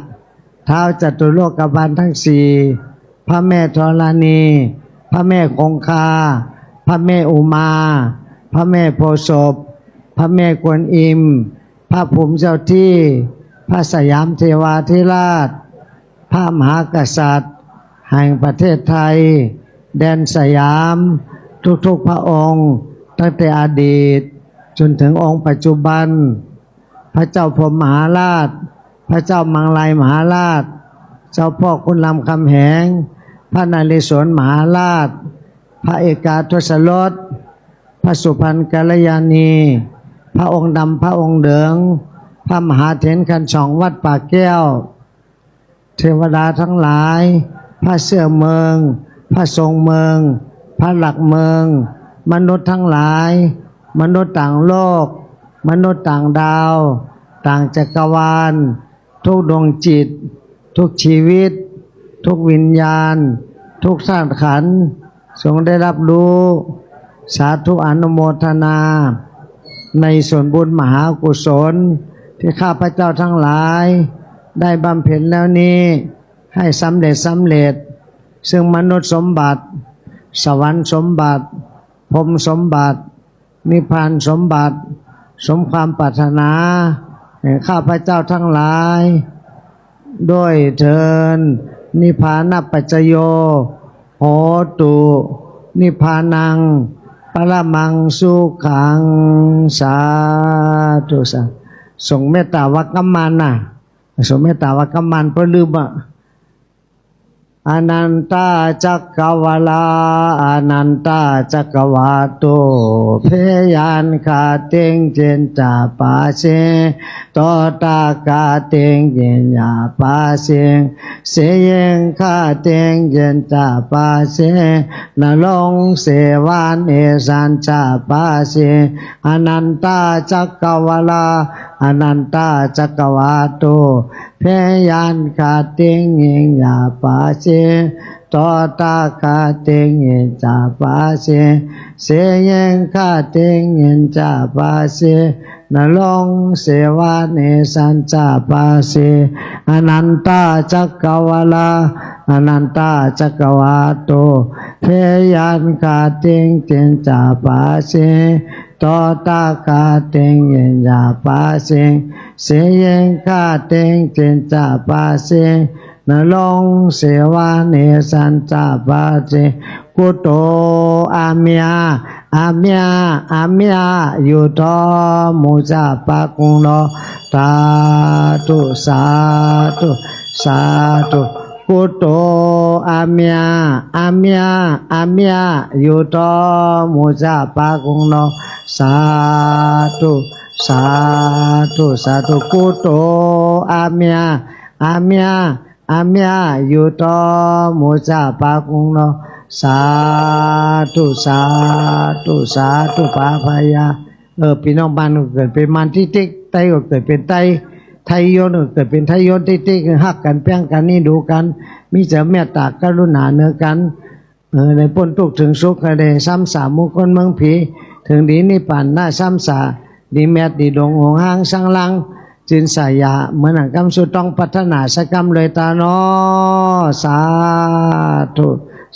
ທ້າວຈະຕຸໂລກະບານທັງສີ່, ພະແມ່ທໍລະນີ, ພະແມ່ຄົງຄາ, ພະແມ່ອຸມາ, ພະແມ່ໂພສົບ, ພະແມ່ກວນອິມ, ພະພູມເຈົ້າທີ່, ພະສະຫຍາມເທວາທິລາດ, ພະມະຫາກະສັດແຫ່ງປະເທດໄທ, ແດນສະຫຍາມທຸກໆພະອົງ, ຕັ້ງແຕ່ອະດີດຈົນເຖິງອົງປັດຈຸບັນ, ພະເຈົ້າພົມມະຫາລາດ, ພະເຈົ້າມັງລາຍມະຫາລາດ, ເຈົ້າພໍ່ຂຸນລຳຄຳແຫງ, ພະນະເຣສວນມະຫາລາດ, ພະເອກາທົດສະລົດ, ພະສຸພັນກັນລະຍານີ, ພະອົງດຳພະອົງເດີງ, ພະມະຫາເຖນຄັນສອງວັດປ່າແກ້ວ, ເທວະດາທັງຫຼາຍ, ພະເຊື້ອເມືອງ, ພະຊົງເມືອງ, ພະຫຼັກເມືອງ, ມະນຸດທັງຫຼາຍ, ມະນຸດຕ່າງໂລກ, ມະນຸດຕ່າງດາວ, ຕ່າງຈັກກະວານ, ທຸກດວງຈິດ, ທຸກຊີວິດ, ທຸກວິນຍານ, ທຸກທາດຂັນ, ຈົ່ງໄດ້ຮັບຮູ້. ສາທຸອະນຸໂມທະນາ ໃນສ່ວນບຸນມະຫາກຸສົນ ທີ່ຂ້າພະເຈົ້າທັງຫຼາຍໄດ້ບຳເພັນແລ້ວນີ້ ໃຫ້ສຳເລັດ ສຳເລັດ, ຊຶ່ງມະນຸດສົມບັດ, ສະຫວັນສົມບັດ, ພົມສົມບັດ, ນິບພານສົມບັດ ສົມຄວາມປາດຖະໜາແຫ່ງຂ້າພະເຈົ້າທັງຫຼາຍດ້ວຍເທີ້ນ. ນິບພານະປັດຈະໂຍ ໂຫຕຸ ນິບພານັງ ປະລະມັງ ສຸຂັງ. ສາທຸ ສາທຸ. ສົ່ງເມດຕາວ່າກຳມານນະ, ສົ່ງເມດຕາວ່າກຳມານ ເພິ່ນລືມວ່າ ອະນັນຕາຈັກກະວາລາ ອະນັນຕາຈັກກະວາໂຕ ເພຍັນຄະຕິງ ຈິນຈາປາຊີ ໂຕຕະກະຕິງ ຈິນຍາປາຊີ ເສຍິງຄະຕິງ ຈິນຈາປາຊີ ນະລົງເສວານິສັນຈາປາຊີ ອະນັນຕາຈັກກະວາລາ ອະນັນຕາຈັກກະວາໂຕ ເພຍັນຄະຕິງ ຈິນຍາປາຊີ ໂຕຕະກະຕິງ ຈິນຈາປາຊີ ເສຍິງຄະຕິງ ຈິນຈາປາຊີ ນະລົງເສວານິສັນຈາປາຊີ ອະນັນຕາຈັກກະວາລາ ອະນັນຕາຈັກກະວາໂຕ ເພຍັນຄະຕິງ ຈິນຈາປາຊີ ໂຕຕະກະຕິງ ຈິນຍາປາຊີ ເສຍິງຄະຕິງ ຈິນຈາປາຊີ ນະລົງເສວານິສັນຈາປາຊີ ກຸໂຕ ອາເມຍ ອາເມຍ ອາເມຍ ຍຸໂຕ ມຸຈາປະກຸງໂນ ສາທຸ ສາທຸ ສາທຸ ກຸໂຕ ອາເມຍ ອາເມຍ ອາເມຍ ຍຸໂຕ ມຸຈາປະກຸງໂນ ສາທຸ ສາທຸ ສາທຸ ກຸໂຕ ອາເມຍ ອາເມຍ ອາເມຍ ຍຸໂຕ ມຸຈາປະກຸງໂນ ສາທຸ ສາທຸ ສາທຸ ພະພະຍາ. ເອີ ພີ່ນ້ອງບ້ານກໍເກີດເປັນມານຕິຕິກ ໄຕກໍເກີດເປັນໄຕ ໄທຍົນກໍເກີດເປັນໄທຍົນຕິຕິກ ຮັກກັນ ແພງກັນ ເອັນດູກັນ ມີໃຈເມດຕາກະລຸນາເໜືອກັນ ເອີ ໄດ້ພົ້ນທຸກເຖິງສຸກ ໃຫ້ໄດ້ຊຳສາໝູ່ຄົນເມືອງຜີ ເຖິງດີນິບພານນະ ຊຳສາດີແມດດີດົງ ຫົງຮາງສັງລັງ ຈິນສາຍາ ເໝືອນຫຍັງກຳສຸດຕ້ອງປາດຖະໜາ ສະກຳເລີຍຕານໍ ສາທຸ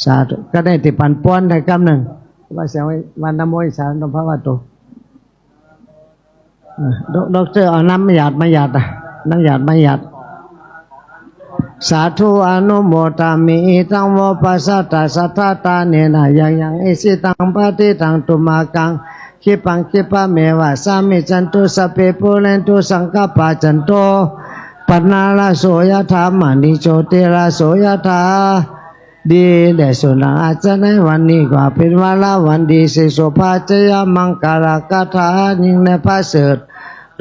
ສາທຸ. ກໍໄດ້ຕິປັນປ່ອນໄດ້ກຳໜຶ່ງ ວ່າສຽງວ່ານະໂມ ສາທຸ ພະວະໂຕ. ດອກເຕີ ເອົານ້ຳຢາດມາຢາດ ນ້ຳຢາດມາຢາດ. ສາທຸ ອະນຸໂມທາມິ ອິທັງ ໂວ ປັສສະ ຕະສະ ທະ ທາເນນະ ຍັງ ຍັງ ອິຊິຕັງ ປະຕິຕັງ ຕຸມມະກັງ ຂິປັງ ຂິປະເມວະ ສະມິດສັນຕຸ ສັບເພ ປູເຣນຕຸ ສັງກະປາ ຈັນໂຕ ປະນະລະໂສ ຍະຖາ ມະນີ ໂຊຕິລະໂສ ຍະຖາ. ດີແດ່ສຸນນະ ອາດຈະໃນວັນນີ້ກໍເປັນວາລະວັນດີ ສິໂສພາ ໄຊຍະມັງກະລະກາຖາ ຍິ່ງແນບປະເສີດ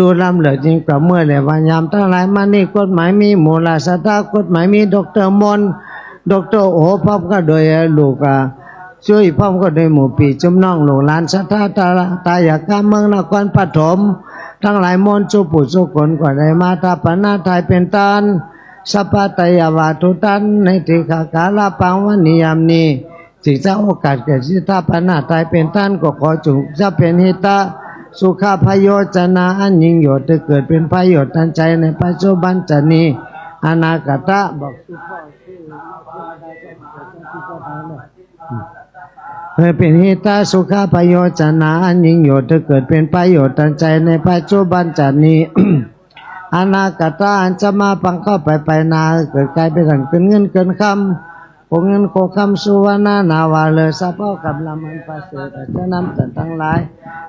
ດູລ້ຳເລີດຍິ່ງກວ່າມື້ແລະວາຍາມທັງຫຼາຍມານີ້. ກົດໝາຍມີໝູ່ລາຊະດາ ກົດໝາຍມີດັອກເຕີມົນ ດັອກເຕີໂອ ພ້ອມກັບໂດຍລູກ ອາ ຈຸ້ຍ ພ້ອມກັບໂດຍໝູ່ພີ່ຈຸ້ມນ້ອງລູກຫຼານສັດທາ ຕາ ຕາຍາກາ ເມືອງນະຄອນປະຖົມ ທັງຫຼາຍມວນສູ່ຜູ້ສູ່ຄົນ ກໍໄດ້ມາຖາປະນາຖ່າຍເປັນທານ ສັບພະໄຕຍະວັດຖຸທານ ໃນທີຄະກາລະປັງວັນນີ້ຍາມນີ້ ຈຶ່ງຈະໂອກາດແກ່ສິຖາປະນາຖ່າຍເປັນທານ ກໍຂໍຈົ່ງຈະເປັນຫິຕະ ສຸຂະ ປະໂຫຍຈະນະ ອັນຍິ່ງຍດ ໃຫ້ເກີດເປັນປະໂຫຍດທັນໃຈໃນປັດຈຸບັນຊາດນີ້ ອະນາກະຕະ ບອກ ໃຫ້ເປັນຫິຕະ ສຸຂະ ປະໂຫຍຈະນະ ອັນຍິ່ງຍດ ໃຫ້ເກີດເປັນປະໂຫຍດທັນໃຈໃນປັດຈຸບັນຊາດນີ້ ອະນາກະຕະ ອັນຈະມາປານເຂົ້າໄປພາຍໜ້າ ໃຫ້ເກີດກາຍເປັນອັນເກີນເງິນເກີນຄຳ ໂຄເງິນໂຄຄຳ ສຸວັນນານາວາເລີ ສະເພາະກຳລັງອັນປະເສີດ ຈະນຳທ່ານທັງຫຼາຍ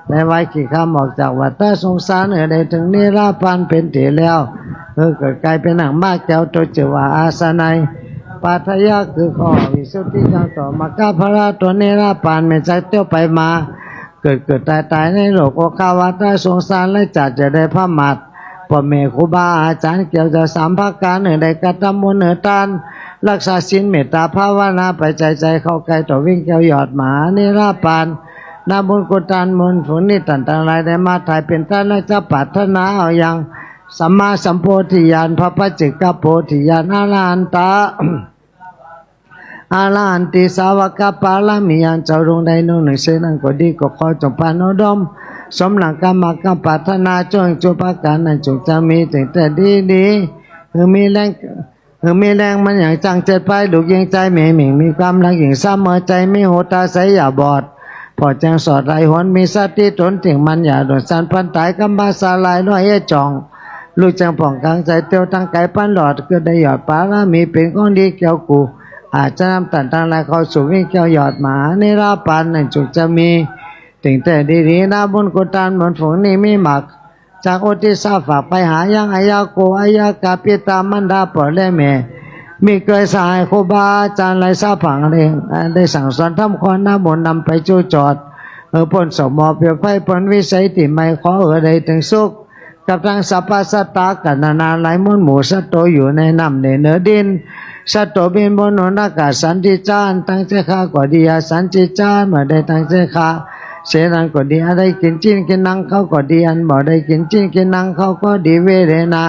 ໄດ້ໄຫວ້ຂີ້ຂ້ານອອກຈາກວັດຕະສົງສານ ໃຫ້ໄດ້ເຖິງນິລະພານເປັນທີ່ແລ້ວ ໃຫ້ເກີດກາຍເປັນຫາງມ້າແກ້ວ ຕົວຊື່ວ່າອາສະໄນ ປາທະຍາຄືຂໍ້ວິສຸດທິ ຢ່າງຕໍ່ມາກາພະລະຕົວນິລະພານ ແມ່ນຈັກຕຽວໄປມາ ເກີດເກີດຕາຍຕາຍໃນໂລກໂອຄາວັດຕະສົງສານ ແລະຈາດຈະໄດ້ພະໝັດ ພໍ່ແມ່ຄູບາອາຈານ ກ່ຽວຈາສາມປະການ ໃຫ້ໄດ້ກະທຳບຸນໃຫ້ທານ ຮັກສາສິນ ເມດຕາພາວະນາ ໄປໃຈໃຈເຂົ້າໃກ້ຕໍ່ວິ່ງແກ້ວຍອດມະຫານິລະພານ ນາບຸນກຸດທານ ບຸນຝູງນີ້ ທ່ານທັງຫຼາຍໄດ້ມາຖ່າຍເປັນທານ ແລະຈະປາດຖະໜາເອົາຢ່າງ ສຳມາສຳໂພທິຍານ ພະປັດເຈກະໂພທິຍານ ອະລະຫັນຕະ ອະລະຫັນຕິສາວະກະປາລະມີ ຢ່າງເຈົ້າດວງໃດດວງໜຶ່ງເຊັ່ນນັ້ນກໍດີ ກໍຂໍຈົ່ງປານອຸດົມ ສົມດັ່ງກຳມະກຳປາດຖະໜາ ຈົ່ງຈຸປະການນັ້ນຈົ່ງຈະມີ ເຖິງແຕ່ດີດີ ໃຫ້ມີແຮງ ໃຫ້ມີແຮງມັນຍັງຈັງເຈັດໄປ ລູກຍິງໃຈແມ່ຍິງ ມີຄວາມຮັກຍິ່ງສະເໝີໃຈ ມີຫູຕາໃສຢ່າບອດ ພໍແຈ້ງສອດໄຫຼຫົນ ມີສະຕິຕົນເຖິງມັນ ຢ່າດົນສັນຜັນຕາຍ ກຳພາສາລາຍຮ້ອຍເອັດຈ່ອງ ຮູ້ແຈ້ງປ່ອງກາງໃຈ ຕຽວທາງໄກປັນລອດ ເກີດໄດ້ຍອດປາລະມີ ເປັນຂອງດີແກ່ວກູ ອາດຈະນຳທ່ານທັງຫຼາຍ ເຂົ້າສູ່ວິ່ງແກ້ວຍອດມະຫານິລະພານນັ້ນ ຈົ່ງຈະມີ ເຖິງແຕ່ດີດີ ນາບຸນກຸດທານ ບຸນຝູງນີ້ ມີມາກຈາກອຸທິດສາຝາກໄປຫາຍັງ ອາຍາໂກ ອາຍາກາ ປິດຕາ ມານດາ ພໍ່ ແລະ ແມ່ ມິດເຄີຍສະຫາຍ ຄູບາອາຈານ ຫຼາຍສາພັງແຫ່ງ ໄດ້ສັ່ງສອນທຳຂອງ ນາບຸນນຳໄປຈູຈອດ ໃຫ້ພົ້ນສອກໝໍ້ເປັນໄພ ພົ້ນວິໄສທີ່ໄໝ້ ຂໍໃຫ້ໄດ້ເຖິງສຸກ ກັບທັງສັບພະສັດຕາກັນນານາ ຫຼາຍມວນໝູ່ສັດໂຕ ຢູ່ໃນນ້ຳໃນເໜືອດິນ ສັດໂຕບິນບົນຫົນອາກາດ ສັນທິຈາ ອັນຕັ້ງແຈຂ້າກໍດີ ອະສັນທິຈາ ອັນບໍ່ໄດ້ຕັ້ງແຈຂ້າເຊັ່ນນັ້ນກໍດີ ອັນໄດ້ກິນຊີ້ນກິນໜັງເຂົາກໍດີ ອັນບໍ່ໄດ້ກິນຊີ້ນກິນໜັງເຂົາກໍດີ ເວເຣນະ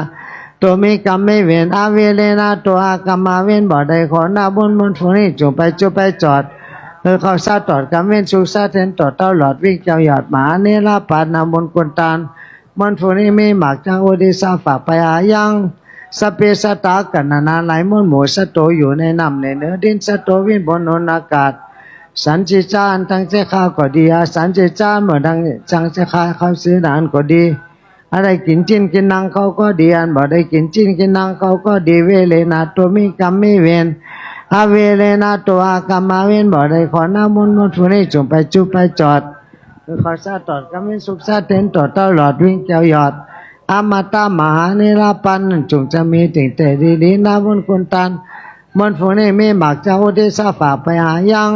ໂຕມີກຳມີເວນ ອະເວເຣນະໂຕ ອາກຳມະເວນ ບໍ່ໄດ້ຂໍນາບຸນ ບຸນຝູງນີ້ ຈົ່ງໄປຈູໄປຈອດ ໃຫ້ເຂົາສາຕອດກຳເວນ ສຸກສະເຖນຕໍ່ຕະຫຼອດ ວິ່ງແກ້ວຍອດມະຫານິລະພານ ນາບຸນກຸດທານ ມວນຝູງນີ້ມີມາກຈາກອຸທິດສາຝາກໄປຫາຍັງ ສັບເພສັດຕາກັນນານາ ຫຼາຍມວນໝູ່ສັດໂຕ ຢູ່ໃນນ້ຳໃນເໜືອດິນ ສັດໂຕບິນບົນຫົນອາກາດ ສັນທິຈາ ອັນຕັ້ງແຈຂ້າກໍດີ ອະສັນທິຈາ ບໍ່ໄດ້ຕັ້ງແຈຂ້າເຂົາເຊັ່ນນັ້ນກໍດີ ອັນໄດ້ກິນຊີ້ນກິນໜັງເຂົາກໍດີ ອັນບໍ່ໄດ້ກິນຊີ້ນກິນໜັງເຂົາກໍດີ ເວເຣນະໂຕ ມີກຳມີເວນ ອະເວເຣນະໂຕ ອາກຳມະເວນ ບໍ່ໄດ້ຂໍນາບຸນ ມວນຝູງນີ້ ຈົ່ງໄປຈູໄປຈອດ ໃຫ້ເຂົາສາຕອດກຳເວນ ສຸກສະເຖນຕໍ່ຕະຫຼອດ ວິ່ງແກ້ວຍອດ ອະມະຕະມະຫານິລະພານນັ້ນ ຈົ່ງຈະມີເຖິງແຕ່ດີດີ ນາບຸນກຸດທານ ມວນຝູງນີ້ມີມາກຈາກອຸທິດສາຝາກໄປຫາຍັງ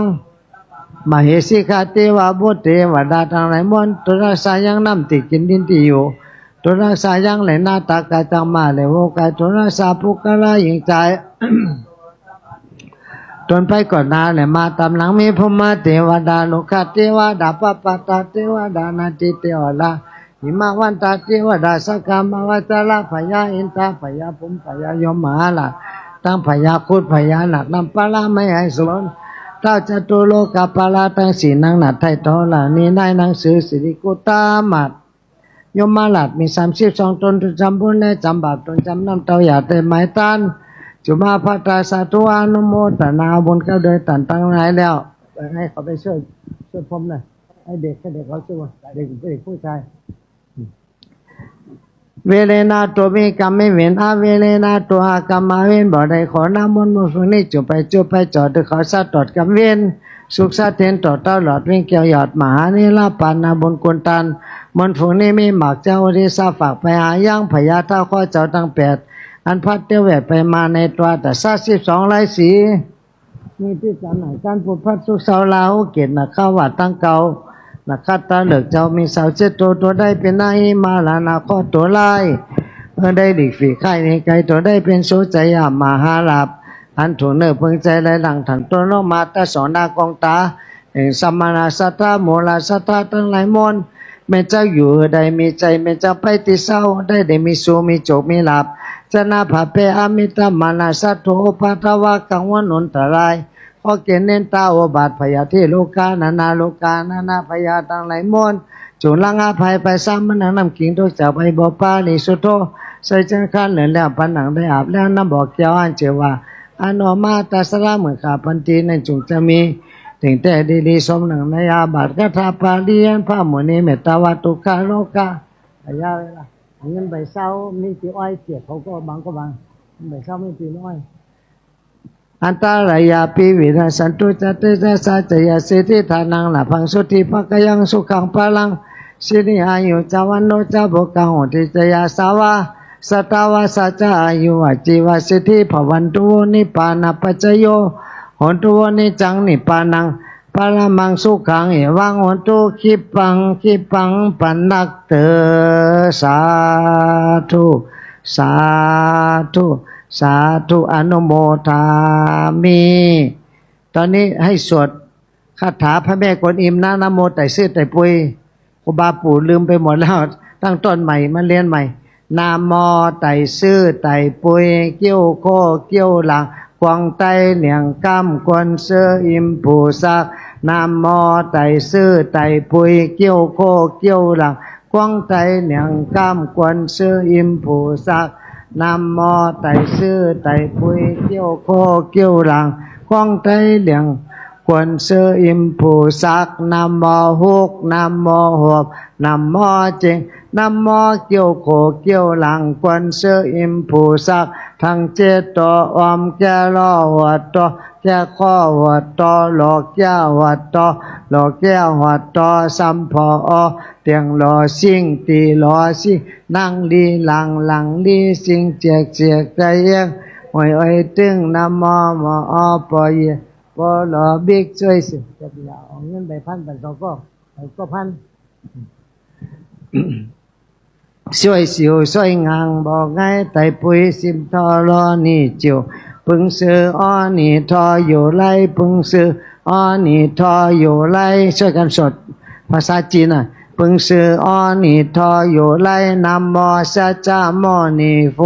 ມະເຫສິກະເທວະ ບຸດເທວະດາທັງຫຼາຍມວນ ໂຕນະລັກສະຍັງ ນ້ຳທີ່ກິນດິນທີ່ຢູ່ ໂຕນະລັກສະຍັງ ແລະນາຕະກະຈັງມາ ແລະໂວກາຍ ໂຕນະລັກສະປຸກຄະລາຍິງຊາຍ ຕົນໄປກ່ອນໜ້າ ແລະມາຕາມຫຼັງ ມີພົມມະເທວະດາ ໂລກະເທວະດາ ປະປະຕະເທວະດາ ນາທິເທວະດາ ຫິມະວັນຕະເທວະດາ ສັກກາມະວະຈະລະ ພະຍາອິນທະ ພະຍາພົມ ພະຍາຍົມ ມະຫາລາດ ທັງພະຍາຄຸດ ພະຍານາກ ນຳປາລະໄມ້ໃຫ້ສະເໝິນ ທ້າວຈະຕຸໂລກະປາລະທັງສີ່ ນາງນາດໄທທໍລະນີ ໃນໜັງສືສິລິກຸດຕະມາດ ຍົມມະລາດມີສາມສິບສອງຕົນ ຕົນຈຳບຸນ ແລະຈຳບາບ ຕົນຈຳນຳເຕົ້າຢາດ ແລະໝາຍທານ ຈຸມາພັດຕາ ສາທຸ ອະນຸໂມທະນາບຸນກັບໂດຍທ່ານທັງຫຼາຍແລ້ວ ໃຫ້ເຂົາໄປຊ່ວຍ ຊ່ວຍພົມນະ ໃຫ້ເດັກ ໃຫ້ເດັກເຂົາຊ່ວຍ ເດັກ ເດັກຜູ້ຊາຍ. ເວເລນາໂຕມີກຳມີເວນ ອະເວເລນາໂຕອາກຳອາເວນ ບໍ່ໄດ້ຂໍນ້ຳມົນ ມົນຟຶງນີ້ ຈຸໄປຈຸໄປ ຈອດດຶກເຂົາສະຕອດກຳເວນ ສຸກສະເທນຕໍ່ຕະຫຼອດ ເວນແກ້ວຍອດມະຫານິລາບານ ນາບຸນກຸນຕານ ມົນຟຶງນີ້ມີໝາກເຈົ້າ ໂອທິສາຝາກໄປຫາຍັງພະຍາທ້າວຂໍເຈົ້າທັງແປດ ອັນພັດເຕີແວດໄປມາໃນຕົວ ຕະສະສິບສອງລາສີ ມີທີ່ຈຳໜ່າຍການປູກຜັດສຸກເຊົາລາຫູເກດນະຄະວາດທັງເກົ້າ ນະຄະຕະເລີກເຈົ້າມີຊາວເຈັດໂຕ ຕົວໃດເປັນນາຫິມາລານະເຄາະໂຕຫຼາຍ ເອີ ໄດ້ຫຼີກຝີກຄ້າຍໜີໄກ ຕົວໃດເປັນໂສໄຈຍະມະຫາລາບ ອັນຖືກເນີເພິງໃຈໄຫຼຫຼັງທັນຕົນລົງມາແຕ່ສອງໜ້າກອງຕາ ເປັນສະມະນະສັດທາ ໝູ່ລະສັດທາທັງຫຼາຍມວນ ແມ່ນຈັກຢູ່ໃດມີໃຈ ແມ່ນຈັກໄປທີ່ເຊົາ ໄດ້ໄດ້ມີສຸກມີໂຈກມີລາບ ຊະນະພາເປ ອະມິດຕະມານະສັດໂທ ອຸປາທະວະກັງວົນອຸນຕະລາຍ ຂໍເກນເນນຕາອຸບາດພະຍາດເທໂລກາ ນານາໂລກາ ນານາພະຍາດທັງຫຼາຍມວນ ຈົ່ງລະງັບໄພໄປສາມານນຳກິງທຸກຈາກໄພບໍ່ປາລິສຸດໂທ ໃສ່ເຈີນຄັນເລີນແລ້ວ ປານໜັງໄດ້ອາບແລ້ວ ນ້ຳບໍ່ແກ້ວອັນຊື່ວ່າ ອະນຸມາຕະສະລາມື້ຂ້າພັນຕີນັ້ນ ຈົ່ງຈະມີ ເຖິງແຕ່ດີລີສົມໜັງໃນອາບາດຄາຖາປາລິຍັນພະມຸນີເມດຕາວັດຖຸຄາໂລກາ ອາຍາເວລາ ເງິນໃບເຊົາມີຕີອ້ອຍ ເກຍດເຂົາກໍບາງກໍບາງ ເງິນໃບເຊົາມີຕີນ້ອຍ ອັນຕະລາຍາປິວິນະສັນຕຸ ຈະເຕຈະສາຈະຍະສິດທິທານັງ ລາພັງ ໂສຕິພະກະຍັງ ສຸຂັງພະລັງ ສິລິອາຍຸຈະວັນໂນ ຈະໂພກະໂຫຕິ ຈະຍາສາວາ ສະຕະວາສາ ຈະອາຍຸວະຈີວະສິດທິ ພະວັນຕຸ ນິບພານະປັດຈະໂຍ ໂຫນຕຸ ນິຈຈັງ ນິບພານັງ ປະລະມັງສຸຂັງ ເອວັງ ໂຫນຕຸ ຄີປັງ ຄີປັງ ປະນັກເຕີ ສາທຸ ສາທຸ ສາທຸ ອະນຸໂມທາມິ ຕອນນີ້ໃຫ້ສວດຄາຖາພະແມ່ກົວນອິມນະ ນະໂມໄຕຊື່ໄຕປຸຍ ຄູບາປູລືມໄປໝົດແລ້ວ ຕັ້ງຕົ້ນໃໝ່ ມາລຽນໃໝ່ ນະໂມໄຕຊື່ໄຕປຸຍ ເກຽວໂຄກຽວຫຼັງ ກວາງໄຕຫຼຽງກ້າມ ກວນເຊີອິມພູສັກ ນະໂມໄຕຊື່ໄຕປຸຍ ກຽວໂຄກຽວຫຼັງ ກວາງໄຕຫຼຽງກ້າມ ກວນເຊີອິມພູສັກ ນະໂມໄຕຊື່ໄຕປຸຍ ກຽວໂຄກຽວຫຼັງ ກວາງໄຕຫຼຽງ ກວນເຊີອິມພູສັກ ນະໂມຮຸກ ນະໂມໂຫບ ນະໂມເຈັງ ນະໂມກຽວໂຄກຽວຫຼັງ ກວນເຊີອິມພູສັກ ທັງເຈັດໂຕ ອອມແກ່ລໍຫວດໂຕ ແກ່ຂໍຫວດຕໍ່ ລໍແກ່ຫວດຕໍ່ ລໍແກ່ຫວດຕໍ່ ສຳພໍອ ຕຽງລໍຊິງ ຕີລໍຊິງ ນັ່ງລີຫຼັງ ຫຼັງລີຊິງ ຈຽກຈຽກໄຕແຍງ ໂອຍໂອຍຕຶງ ນະມໍມໍອ ປໍເຢ ປໍລໍບິກ ຊ່ວຍຊິ ຈັກຢາ ເອົາເງິນໃບພັນ ພັນສອງກໍ ໃຫ້ກໍພັນ ຊ່ວຍສິວ ຊ່ວຍງາງ ບໍ່ໄງ ໄຕປຸຍ ຊິມທໍລໍ ນີຈິວ ປຶງຊື່ ອໍ ນີທໍ ຢູ່ໄລ ປຶງຊື່ ອໍ ນີທໍ ຢູ່ໄລ ຊ່ວຍກັນສວດພາສາຈີນນະ ປຶງຊື່ ອໍ ນີທໍ ຢູ່ໄລ ນະມໍ ສັດຈະມໍນີໂຟ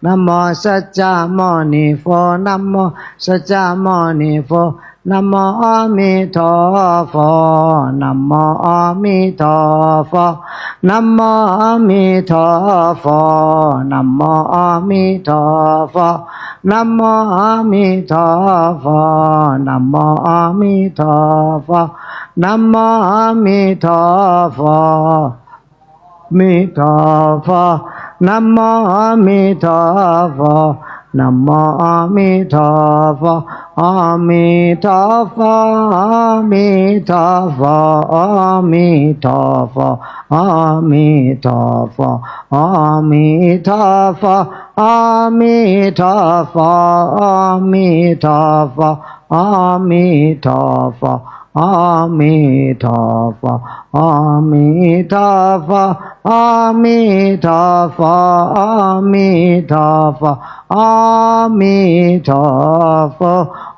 ນະມໍ ສັດຈະມໍນີໂຟ ນະມໍ ສັດຈະມໍນີໂຟ ນະໂມອາມິໂທໂຟ ນະໂມອາມິໂທໂຟ ນະໂມອາມິໂທໂຟ ນະໂມອາມິໂທໂຟ ນະໂມອາມິໂທໂຟ ນະໂມອາມິໂທໂຟ ນະໂມອາມິໂທໂຟ ມິໂທໂຟ ນະໂມອາມິໂທໂຟ ນະໂມອາມິໂທໂຟ ອາມິໂທໂຟ ອາມິໂທໂຟ ອາມິໂທໂຟ ອາມິໂທໂຟ ອາມິໂທໂຟ ອາມິໂທໂຟ ອາມິໂທໂຟ ອາມິໂທໂຟ ອາມິໂທໂຟ ອາມິໂທໂຟ ອາມິໂທໂຟ ອາມິໂທໂຟ ອາມິໂທໂຟ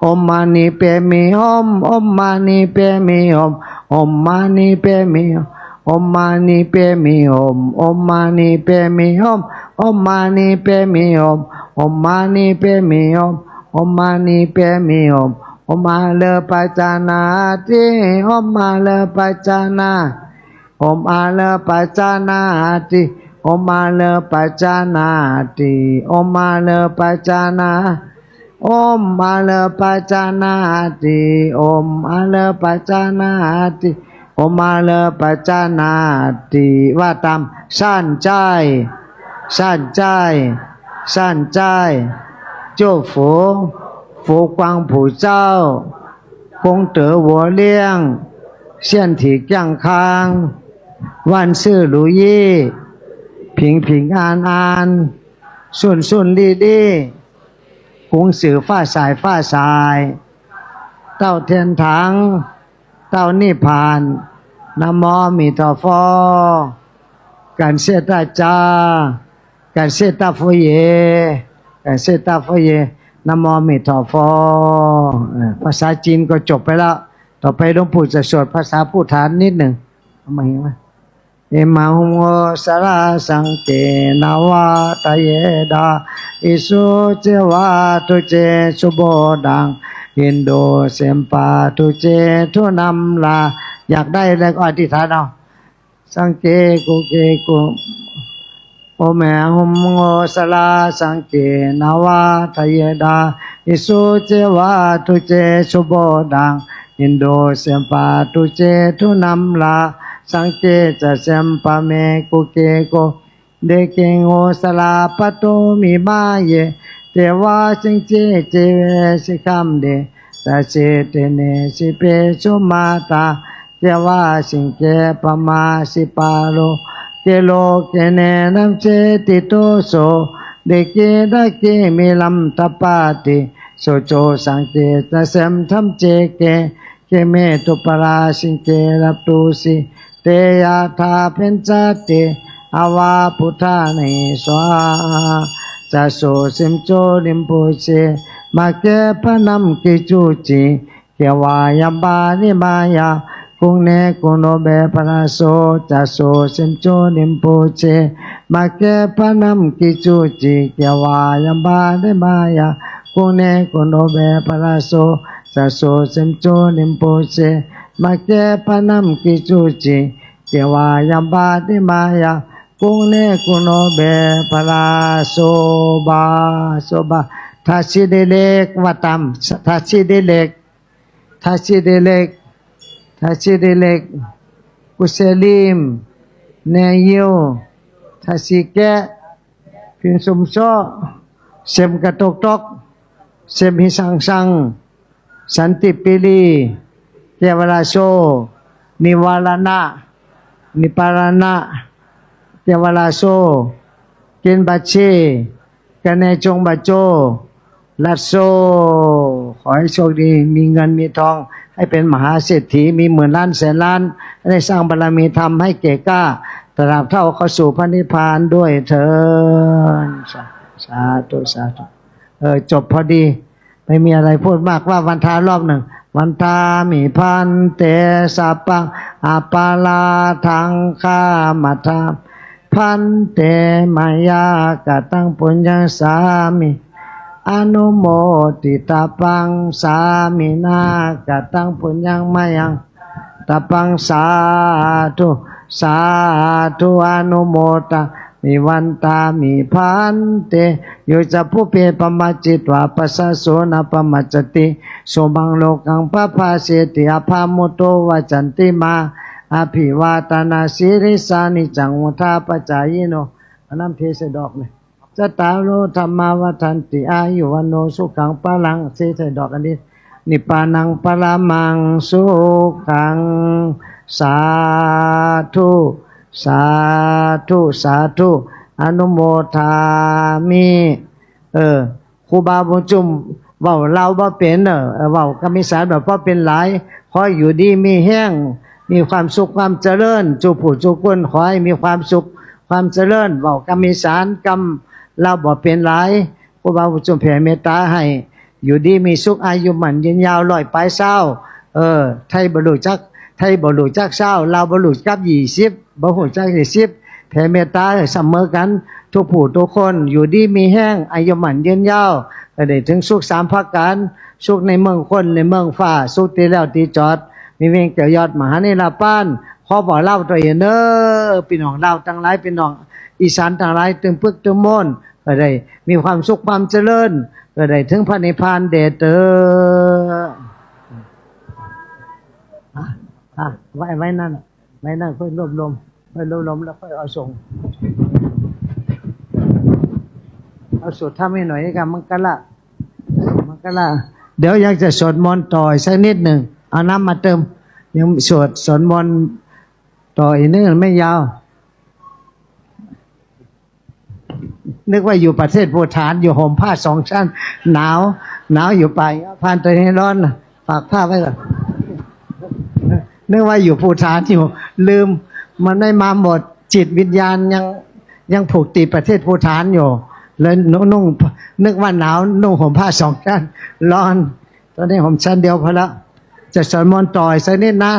ໂອມມານິເປມິໂອມ ໂອມມານິເປມິໂອມ ໂອມມານິເປມິໂອມ ໂອມມານິເປມິໂອມ ໂອມມານິເປມິໂອມ ໂອມມານິເປມິໂອມ ໂອມມານິເປມິໂອມ ໂອມມານິເປມິໂອມ ໂອມອາເລີປະຈານາຕິ ໂອມອາເລີປະຈານາ ໂອມອາເລີປະຈານາຕິ ໂອມອາເລີປະຈານາຕິ ໂອມອາເລີປະຈານາ ໂອມອາເລີປະຈານາຕິ ໂອມອາເລີປະຈານາຕິ ໂອມອາເລີປະຈານາຕິ ວ່າຕາມ ສັນໃຈ山寨，山寨，祝福，福光普照，功德无量，身体健康，万事如意，平平安安，顺顺利利，公事发财发财，到天堂，到涅槃。南无阿弥陀佛。 感谢大家，感谢大佛爷，感谢大佛爷，南无阿弥陀佛。 ເອີ ພາສາຈີນກໍຈົບໄປແລ້ວ, ຕໍ່ໄປຫຼວງປູ່ຈະສວດພາສາພູຖານນິດໜຶ່ງ. ເອົາມາເຮັດມາ. ເອມະຫົງໂອສະລະສັງເກນະວະທະເຍດາ ອິສຸເຈວະທຸເຈສຸໂບດັງ ອິນດູເຊມປະທຸເຈທຸນຳລາ. ຢາກໄດ້ແລ້ວກໍອະທິຖານເອົາ. ສັງເກກຸເກກຸ ໂອແມະຫົມໂອສະລາສັງເກນະວາທະເຍດາ ອິສຸເຈວາທຸເຈສຸໂບດັງ ອິນດູເຊມປາທຸເຈທຸນຳລາ ສັງເກຈະເຊມປະເມກຸເກໂກ ເດເກໂອສະລາປະໂຕມິມາເຍ ເຈວາສິງເຈເຈເວສິຄັມເດ ຕະເຊເຕເນສິເປສຸມາຕາ ເກວາສິງເກປະມາສິປາໂລເກໂລເກເນນຳເຊຕິໂຕໂສ ເດເກດະເກມິລັນຕະປາຕິ ໂສໂຈສັງເກຈະເຊມທຳເຈເກ ເກເມຕຸປະລາສິງເກລະຕູສິ ເຕຍະຖາເພັນຈະເຕ ອະວາພຸດທານິ ສວາຫາ ຈະໂສສິມໂຈລິມພູເຊ ມະເກປະນຳກິຈຸຈິ ເກວາຍາມບານິມາຍາ ກຸງເນກຸໂນເບພະລາໂຊ ຈະໂສສິມໂຈລິມພູເຊ ມະເກປະນຳກິຈຸຈິ ເກວາຍາມບານິມາຍາ ກຸງເນກຸໂນເບພະລາໂຊ ຈະໂສສິມໂຈລິມພູເຊ ມະເກປະນຳກິຈຸຈິ ເກວາຍາມບານິມາຍາ ກຸງເນກຸໂນເບພະລາໂຊບາ ໂຊບາ ທາຊິເດເລັກ ວ່າຕາມ ທາຊິເດເລັກ ທາຊິເດເລັກ ທາຊິເດເລັກ ກຸເຊລີມ ແນຢິວ ທາຊິແກະ ພິນຊຸມຊໍ ເຊັມກະຕົກຕົກ ເຊັມຫິຊັງຊັງ ສັນຕິປີລີ ເກວະລາໂຊ ນິວາລະນະ ນິປາລະນະ ເກວະລາໂຊ ກິນບາເຊ ກະແນຈົງບາໂຈ ລັດໂຊ. ຂໍໃຫ້ໂຊກດີ ມີເງິນມີທອງ ໃຫ້ເປັນມະຫາເສດຖີ ມີໝື່ນລ້ານແສນລ້ານ ໃຫ້ໄດ້ສ້າງບາລະມີທຳໃຫ້ແກ່ກ້າ ຕະຫຼາບເທົ່າເຂົ້າສູ່ພະນິບພານດ້ວຍເທີ້ນ. ສາ ສາທຸ ສາທຸ. ເອີ ຈົບພໍດີ ໄມ່ມີອະໄລພູດມາກ ວ່າວັນທາລອບໜຶ່ງ ວັນທາມິພັນເຕ ສັບພັງອະປາລາທັງ ຂະມະທາ ພັນເຕ ມະຍາກະຕັງປຸນຍັງສາມິ ອະນຸໂມທິຕະປັງ ສາມິນາກະຕັງປຸນຍັງ ມະຍັງ ຕະປັງ ສາທຸ ສາທຸ ອະນຸໂມທາມິ ວັນທາມິພັນເຕ ໂຍຈະປຸເພ ປະມາຈິດວາ ປັດສະໂສ ນະປະມາຈະຕິ ໂສມັງໂລກັງ ປະພາເສຕິ ອະພາມຸດໂຕ ວະຈັນຕິມາ ອະພິວາທະນະສີລິສາ ນິຈັງ ວຸດທາປະຈາຍິໂນ. ເອົານ້ຳເທໃສ່ດອກນີ້. ຈັດຕາໂລ ທຳມາ ວັດທັນຕິ ອາຍຸ ວັນໂນ ສຸຂັງ ພະລັງ. ເທໃສ່ດອກອັນນີ້. ນິບປານັງ ປະລະມັງ ສຸຂັງ. ສາທຸ ສາທຸ ສາທຸ ອະນຸໂມທາມິ. ເອີ ຄູບາບຸນຈຸມເວົ້າລາວບໍ່ເປັນ ເອີ ເວົ້າກຳອີສານແບບພໍເປັນຫຼາຍ. ຂໍໃຫ້ຢູ່ດີມີແຮງ ມີຄວາມສຸກຄວາມຈະເລີນ ສູ່ຜູ້ສູ່ຄົນ ຂໍໃຫ້ມີຄວາມສຸກຄວາມຈະເລີນ. ເວົ້າກຳອີສານ ກຳລາວບໍ່ເປັນຫຼາຍ. ຄູບາບຸນຈຸມແຜ່ເມດຕາໃຫ້ຢູ່ດີມີສຸກ ອາຍຸໝັ້ນຍືນຍາວ ຮ້ອຍປາຍຊາວ. ເອີ ໄທບໍ່ຮູ້ຈັກ ໄທບໍ່ຮູ້ຈັກຊາວ ລາວບໍ່ຮູ້ຈັກຍີ່ສິບ ບໍ່ຮູ້ຈັກຍີ່ສິບ ແຜ່ເມດຕາໃຫ້ສະເໝີກັນ ທຸກຜູ້ທຸກຄົນ ຢູ່ດີມີແຮງ ອາຍຸໝັ້ນຍືນຍາວ ໃຫ້ໄດ້ເຖິງສຸກສາມປະການ ສຸກໃນເມືອງຄົນ ໃນເມືອງຟ້າ ສຸກທີ່ແລ້ວທີ່ຈອດ ມີເວງແກ້ວຍອດ ມະຫານິລະປານ. ຂໍບອກລາວຕົວເອງເດີ ພີ່ນ້ອງລາວທັງຫຼາຍ ພີ່ນ້ອງອີສານທັງຫຼາຍ ຕື່ມປຶກຕື່ມໂມນ ໃຫ້ໄດ້ມີຄວາມສຸກຄວາມຈະເລີນ ໃຫ້ໄດ້ເຖິງພະນິບພານແດ່ເຕີ. ອ່ະ ອ່ະ ໄວ້ ໄວ້ນັ້ນ ໄວ້ນັ້ນ ຄ່ອຍລວບລວມ ຄ່ອຍລວບລວມແລ້ວຄ່ອຍເອົາສົ່ງ. ສວດທຳໃຫ້ໜ້ອຍກະມັງກະລະ ມັງກະລະ. ດຽວຢາກຈະສວດມົນຕໍ່ອີກສັກນິດໜຶ່ງ ເອົານ້ຳມາເຕີມ. ຍັງສວດ ສວດມົນຕໍ່ອີກໜຶ່ງ ແມ່ນຍາວ. ນຶກວ່າຢູ່ປະເທດພູຖານ ຢູ່ຫົ່ມຜ້າສອງຊັ້ນ ໜາວ ໜາວຢູ່ປ່າຍ ຜ່ານຕົວນີ້ຮ້ອນ ຝາກຜ້າໄວ້ກ່ອນ. ນຶກວ່າຢູ່ພູຖານຢູ່ ລືມ ມັນໄດ້ມາໝົດ. ຈິດວິນຍານຍັງ ຍັງຜູກຕິດປະເທດພູຖານຢູ່ ເລີຍນຸ່ງ ນຶກວ່າໜາວ ນຸ່ງຫົ່ມຜ້າສອງຊັ້ນ ຮ້ອນ. ຕອນນີ້ຫົ່ມຊັ້ນດຽວພໍລະ. ຈະສວດມົນຕໍ່ອີກສັກນິດນະ.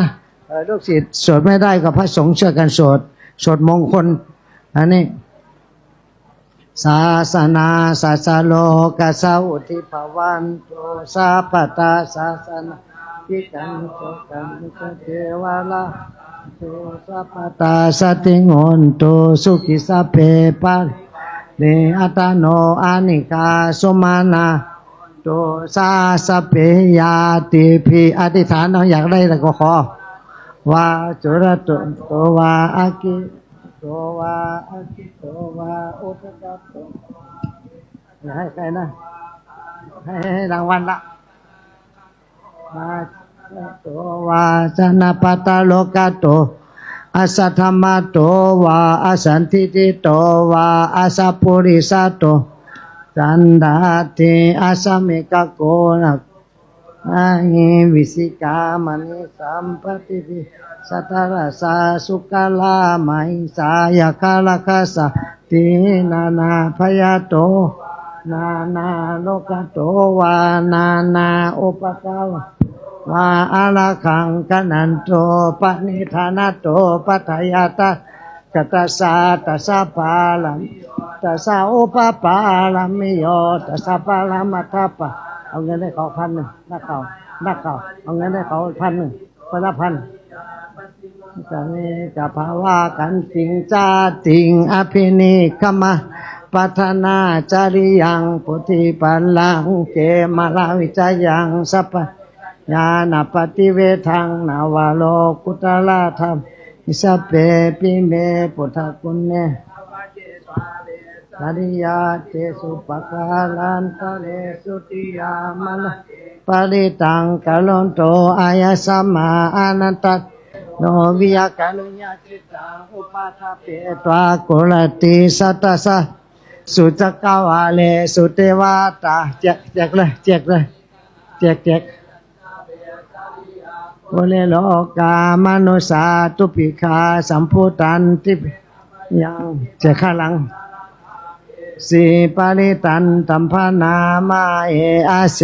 ເອີ ລູກສິດສວດໄມ່ໄດ້ກໍພະສົງຊ່ວຍກັນສວດ ສວດມົງຄົນ. ອັນນີ້ ສາສະນາ ສາສະໂລກະ ສະຫຸດທິພະວັນຕຸ ສັບພະຕາ ສາສະນາ ທິຄັນ ໂສຄັນ ສະເທວະລາ ຕຸ ສັບພະຕາ ສະຕິງໂຫນຕຸ ສຸຂີ ສັບເພ ປະລິວາເຣ ອັດຕະໂນ ອານິກາ ສຸມານາ ຕຸ ສາ ສັບເພ ຍາຕິພິ. ອະທິຖານເອົາ ຢາກໄດ້ແລ້ວກໍຂໍ. ວາຈຸລະຕຸ ໂຕວາ ອາກິໂຕວາ ອາກິໂຕວາ ອຸທະກະໂຕ ໃຫ້ໃຄນະ ໃຫ້ ໃຫ້ລາງວັນລະ. ວາໂຕວາ ຊະນະປະຕະໂລກະໂຕ ອະສັດທະມະໂຕວາ ອະສັນທິຕິໂຕວາ ອະສັບປຸລິສະໂຕ ຈັນດາທິ ອະສະມິກະໂກນະ ອາຫິ ວິສິກາ ມະນີ ສຳປະຕິພິ ສັດຕະລະສາ ສຸກະລາ ມະຫິງສາ ຍັກຂະລາຄະສາ ຕີ ນານາພະຍາໂຕ ນານາໂລກະໂຕວາ ນານາອຸປະກະວາ ອາລະຄັງກະນັນໂຕ ປະນິທານະໂຕ ປັດຖະຍາຕະ ກະຕະສາ ຕະສະປາລະ ຕະສະອຸປະປາລະມິໂຍ ຕະສະປະລະມັດຖະປາ. ເອົາເງິນໃຫ້ເຂົາພັນໜຶ່ງ ນັກຂ່າວ ນັກຂ່າວ ເອົາເງິນໃຫ້ເຂົາພັນໜຶ່ງ ຄົນລະພັນ. ສະເມກະພະວາ ຂັນຕິງ ຈາຕິງ ອະພິນິກຂະມະ ປັດຖະນາ ຈະລິຍັງ ໂພທິປາລັງ ເກມະລະວິຈະຍັງ ສັບພະ ຍານະປະຕິເວທັງ ນະວະໂລກຸດຕະລະທຳ ມິ ສັບເປ ປິ ເມ ພຸດທະກຸນເນ ສະລິຍະເຈສຸ ປະກາລັນຕະເລສຸ ຕິຍາມະລະ ປະລິຕັງ ກະໂລນໂຕ ອາຍະສະມາ ອະນັນຕະ ໂນ ວິຍະກາລຸຍະຈິດຕັງ ອຸປະຖະເປຕວາ ໂກລະຕິສັດຕະສະ ສຸຈັກກະວາເລສຸ ເທວະຕາ. ແຈກ ແຈກເລີຍ ແຈກເລີຍ ແຈກ ແຈກ. ໂອເລໂລກາມະນຸດສາຕຸປິກຂາ ສຳພຸດທັນຕິ ຍັງ ແຈກຂ້າງຫຼັງ. ສີປະລິຕັນຕັມພະນາມະເອ ອາເສ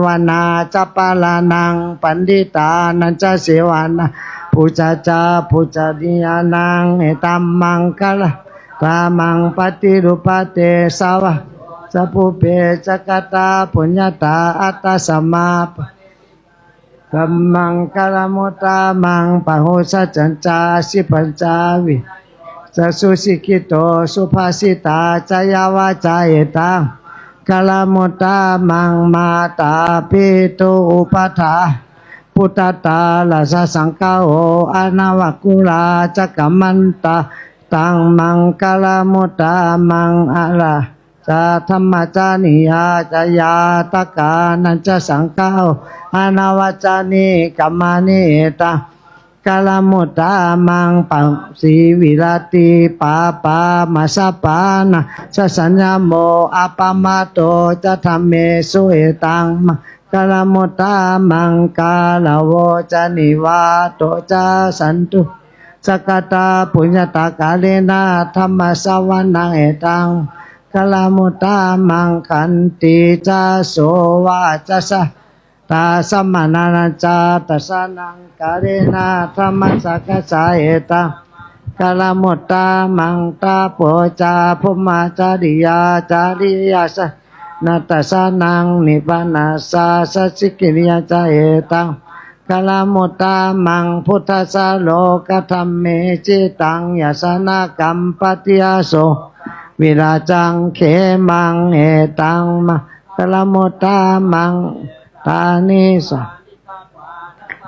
ວະນາຈະປາລານັງ ປັນດິຕານັນຈະເສວະນາ ປູຊາຈະປູຊານິຍານັງ ເອຕັມມັງຄະລະມຸດຕະມັງ ປະຕິຮູປະເຕສະວະ ສະປຸບເປ ຊະກະຕາ ປຸນຍະຕາ ອັດຕະສະມາ ຕັມມັງຄະລະມຸດຕະມັງ ປະຫຸສະຈັນຈາ ສິບປັນຈາ ວິສະສຸສິກຂິໂຕ ສຸພາສິຕາ ຈະຍາວາຈາ ເອຕັງ ຄະລະມຸດຕະມັງ ມາຕາປິຕຸ ອຸປະຖາ ພຸດທະຕາ ລາຊະສັງຄະໂອ ອະນາວະກຸລາ ຈັກກະມັນຕາ ຕັງມັງຄະລະມຸດຕະມັງ ອາລາ ຈາ ທຳມະຈານິຍາ ຈະຍາຕະກາ ນັນຈະສັງຄະໂອ ອານາວະຈານິກຳມະນິ ເອຕັງ ຄະລະມຸດຕະມັງ ປະສີວິລາຕິ ປາປາມາສະປານາ ສະສັນຍະໂມ ອະປະມາໂຕ ຈະທຳເມສຸ ເອຕັງ ມັງຄະລະມຸດຕະມັງ ກາລະໂວຈະນິວາໂຕ ຈະສັນຕຸ ສະກະຕາ ປຸນຍະຕາ ກາເລນະ ທຳມະສະວະນະ ເອຕັງ ຄະລະມຸດຕະມັງ ຂັນຕິ ຈະ ໂສວາຈະສະ ຕາ ສະມະນານັນຈາ ຕະສະນັງ ກາເລນະ ທຳມະສາກະສາ ເອຕັງ ຄະລະມຸດຕະມັງ ຕະໂປ ຈາ ພົມມະຈະລິຍາ ຈາລິຍະສະ ນະຕະສະນັງ ນິບານາສາ ສະສິກິລິຍາ ຈະ ເອຕັງ ຄະລະມຸດຕະມັງ ພຸດທະສາໂລກະທຳເມ ຈິຕັງ ຍາສະນະກຳປະຕິອາໂສ ວິລາຈັງ ເຂມັງ ເອຕັງ ມັງຄະລະມຸດຕະມັງ ຕານິສະ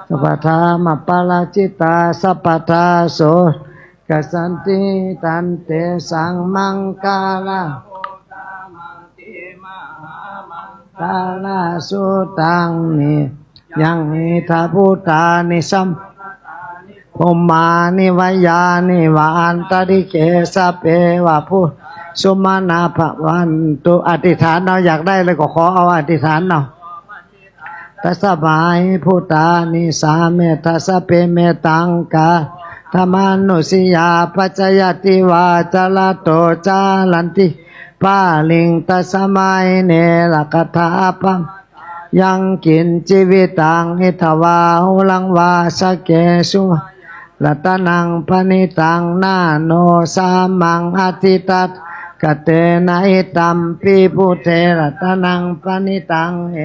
ສັບພະທາມະປາລາຈິຕາ ສັບພະທາໂສ ກະສັນຕິ ຕັນເຕສັງ ມັງຄະລະ ຕາລາສຸຕັງ ນິຍັງ ອິດຖະພູຕານິ ສັມ ພູມມານິ ວະຍານິ ວະ ອັນຕະລິເກ ສັບເພ ວະ ພູ ສຸມານາ ພະວັນຕຸ. ອະທິຖານເອົາ ຢາກໄດ້ແລ້ວກໍຂໍເອົາ ອະທິຖານເອົາ. ຕັດສະມາ ປຸດຕານິ ສາເມ ທັດສະ ເປ ເມ ຕັງ ກາທະມະນຸດສະຍາ ປັດຈະຍາຕິ ວາຈາລະໂຕ ຈາລະຕິ ປາລິງ ຕັດສະມາ ເນ ລະກະຖາ ອະປະ ຍັງກິນຈີວິຕັງ ອິດຖະວາ ໂຫລັງ ວາສະເກ ສຸ ລັດຕະນັງ ປະນິຕັງ ນະ ໂນ ສາມັງ ອະທິຕະຖາກະເຕນະ ອິດຕຳປິ ພຸດເທ ລັດຕະນັງ ປະນິຕັງ ເອ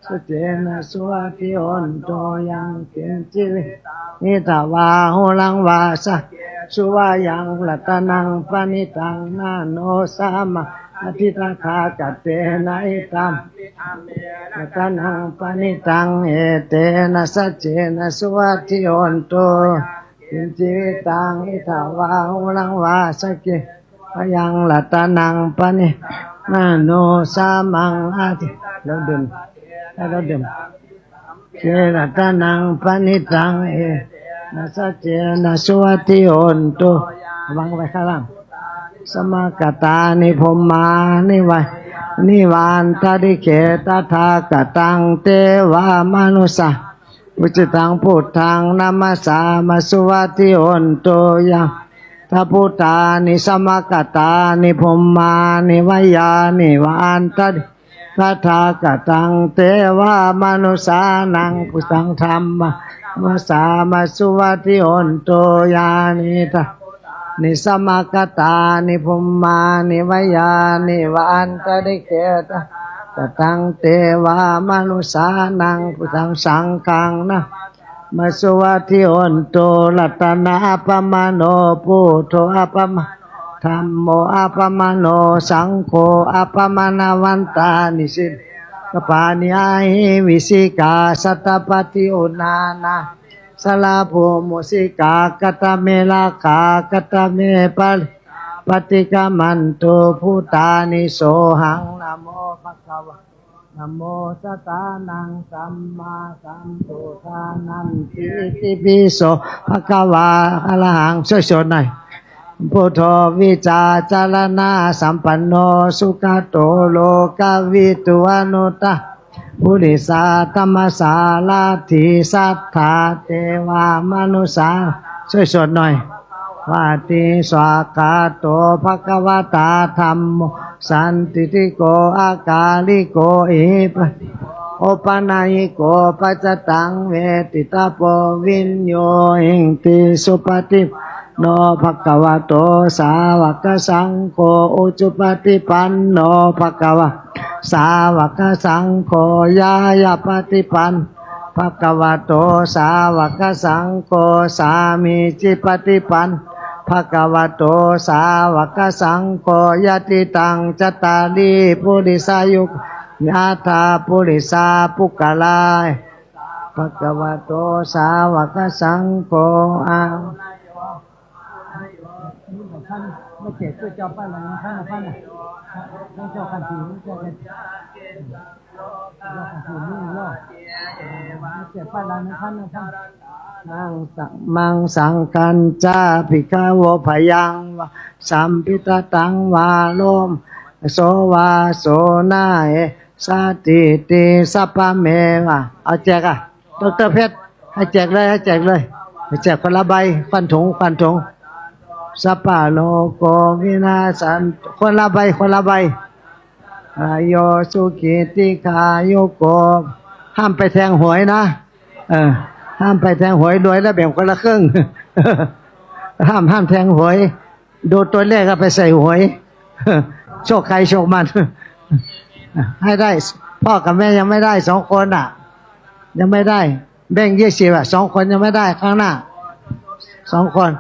ສະເຈນະ ສຸວັດທິ ໂຫນຕຸ ຍັງກິນຈີວິ ອິດຖະວາ ໂຫລັງ ວາສະເກ ສຸວາຍັງ ລັດຕະນັງ ປະນິຕັງ ນະ ໂນ ສາມັງ ອະທິຕະຖາກະເຕນະ ອິດຕຳ ລັດຕະນັງ ປະນິຕັງ ເອເຕນະ ສັດເຈນະ ສຸວັດທິ ໂຫນຕຸ ກິນຈີວິຕັງ ອິດຖະວາ ໂຫລັງ ວາສະເກ ວາຍັງ ລັດຕະນັງ ປະນິ ນະ ໂນ ສາມັງ ອະທິ ເຮົາດື່ມ ໃຫ້ເຮົາດື່ມ ເກ ລັດຕະນັງ ປະນິຕັງ ເອ ນະ ສັດເຈນະ ສຸວັດທິ ໂຫນຕຸ ວາງໄວ້ຂ້າງລ່າງ ສະມາກະຕານິ ພູມມານິ ວະ ນິ ວະ ອັນຕະລິເກ ຕະຖາກະຕັງ ເທວະ ມະນຸດສະ ປູຈິຕັງ ພຸດທັງ ນະມັດສາມະ ສຸວັດທິ ໂຫນຕຸ ຍະ ທະພູຕານິ ສະມາກະຕານິ ພູມມານິ ວະຍານິ ວະ ອັນຕະລິ ຕະຖາກະຕັງ ເທວະ ມະນຸດສານັງ ພຸດທັງ ທຳມະ ນະມັດສາມະ ສຸວັດທິ ໂຫນຕຸ ຍານິ ທະ ນິ ສະມາກະຕານິ ພູມມານິ ວະຍານິ ວະ ອັນຕະລິເກ ຕະ ກະຕັງ ເທວະ ມະນຸດສານັງ ພຸດທັງ ສັງຄັງ ນະ ມະ ສຸວັດທິ ໂຫນຕຸ ລັດຕະນະ ອະປະມາໂນ ພຸດໂທ ອະປະມາ ທຳໂມ ອະປະມາໂນ ສັງໂຄ ອະປະມານະວັນຕານິ ສິລ ກະປານິ ອະຫິ ວິສິກາ ສັດຕະປະຕິ ອຸນານາ ສະລາພູ ມຸສິກາ ກະຕະເມ ລາຄາ ກະຕະເມ ປະລິ ປະຕິກຳມັນຕຸ ພູຕານິ ໂສຫັງ ນະໂມ ພະຄະວາ ນະໂມ ສະຖານັງ ສຳມາສຳພຸດທານັນຕິ ອິຕິປິໂສ ພະຄະວາ ອະລະຫັງ ຊ່ວຍສວດໜ່ອຍ ພຸດໂທ ວິຊາຈາລະນະສຳປັນໂນ ສຸກະໂຕ ໂລກະວິທູ ອະນຸດຕະ ປຸລິສະທຳມະສາລະຖິ ສັດຖາເທວະມະນຸດສາ ຊ່ວຍສວດໜ່ອຍ ວາຕິສວາກຂາໂຕ ພະຄະວະຕາ ທຳໂມ ສັນທິຕິໂກ ອາກາລິໂກ ເອປະ ໂອປະນາຍິໂກ ປັດຈະຕັງ ເວທິຕາໂປ ວິນໂຍຫິງ ຕິສຸປະຕິປັນໂນ ພະຄະວະໂຕ ສາວະກະສັງໂຄ ອຸຈຸປະຕິປັນໂນ ພະຄະວະ ສາວະກະສັງໂຄ ຍາຍາປະຕິປັນ ພະຄະວະໂຕ ສາວະກະສັງໂຄ ສາມີຈິປະຕິປັນ ພະຄະວະໂຕ ສາວະກະສັງໂຄ ຍະຕິຕັງ ຈັດຕາລີ ປຸລິສະຍຸຄານິ ອັດຖະ ປຸລິສະ ປຸກກະລາ ພະຄະວະໂຕ ສາວະກະສັງໂຄ ອາ ມັງສະ ມັງສັງຄັນຈາ ພິກຂະໂວ ພະຍັງວາ ສຳພິດຕະຕັງວາ ໂລມະໂສວາ ໂສນາ ເອ ສາທິຕິ ສັບພະເມວະ ເອົາແຈກອະ ດອກເຕີເພັດ ໃຫ້ແຈກເລີຍ ໃຫ້ແຈກເລີຍ ໃຫ້ແຈກຄົນລະໃບ ຂວັນຖົງ ຂວັນຖົງ ສັບພະໂລໂກວິນາສັນ ຄົນລະໃບ ຄົນລະໃບ ອາຍຸສຸຂີ ຕິຄາຍຸໂກ ຫ້າມໄປແທງຫວຍນະ ເອີ ຫ້າມໄປແທງຫວຍ ລວຍແລ້ວແບ່ງຄົນລະເຄິ່ງ ຫ້າມ ຫ້າມແທງຫວຍ ໂດນຕົວເລກເອົາໄປໃສ່ຫວຍ ໂຊກໃຜໂຊກມັນ ໃຫ້ໄດ້ ພໍ່ກັບແມ່ຍັງໄມ່ໄດ້ ສອງຄົນນະ ຍັງໄມ່ໄດ້ ແບ່ງຊາວ ສອງຄົນຍັງໄມ່ໄດ້ ຂ້າງໜ້າ ສອງຄົນ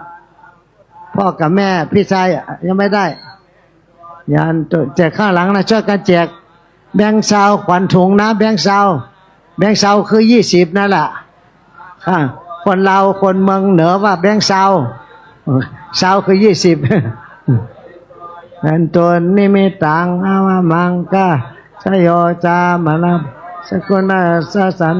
ພໍ່ກັບແມ່ ພີ່ຊາຍຍັງໄມ່ໄດ້ ຢ່າ ແຈກຂ້າງຫຼັງນະ ຊ່ວຍກັນແຈກ ແບ່ງຊາວ ຂວັນຖົງນະ ແບ່ງຊາວ ແບ່ງຊາວຄືຊາວນັ້ນລະ ອາ ຄົນລາວ ຄົນເມືອງເໜືອວ່າແບ່ງຊາວ ຊາວຄືຊາວ ເປັນຕົ້ນ ນິມິດຕັງ ອາວະມັງຄະ ສະໂຍ ຈາມະນະ ສະກຸນະສະສັນ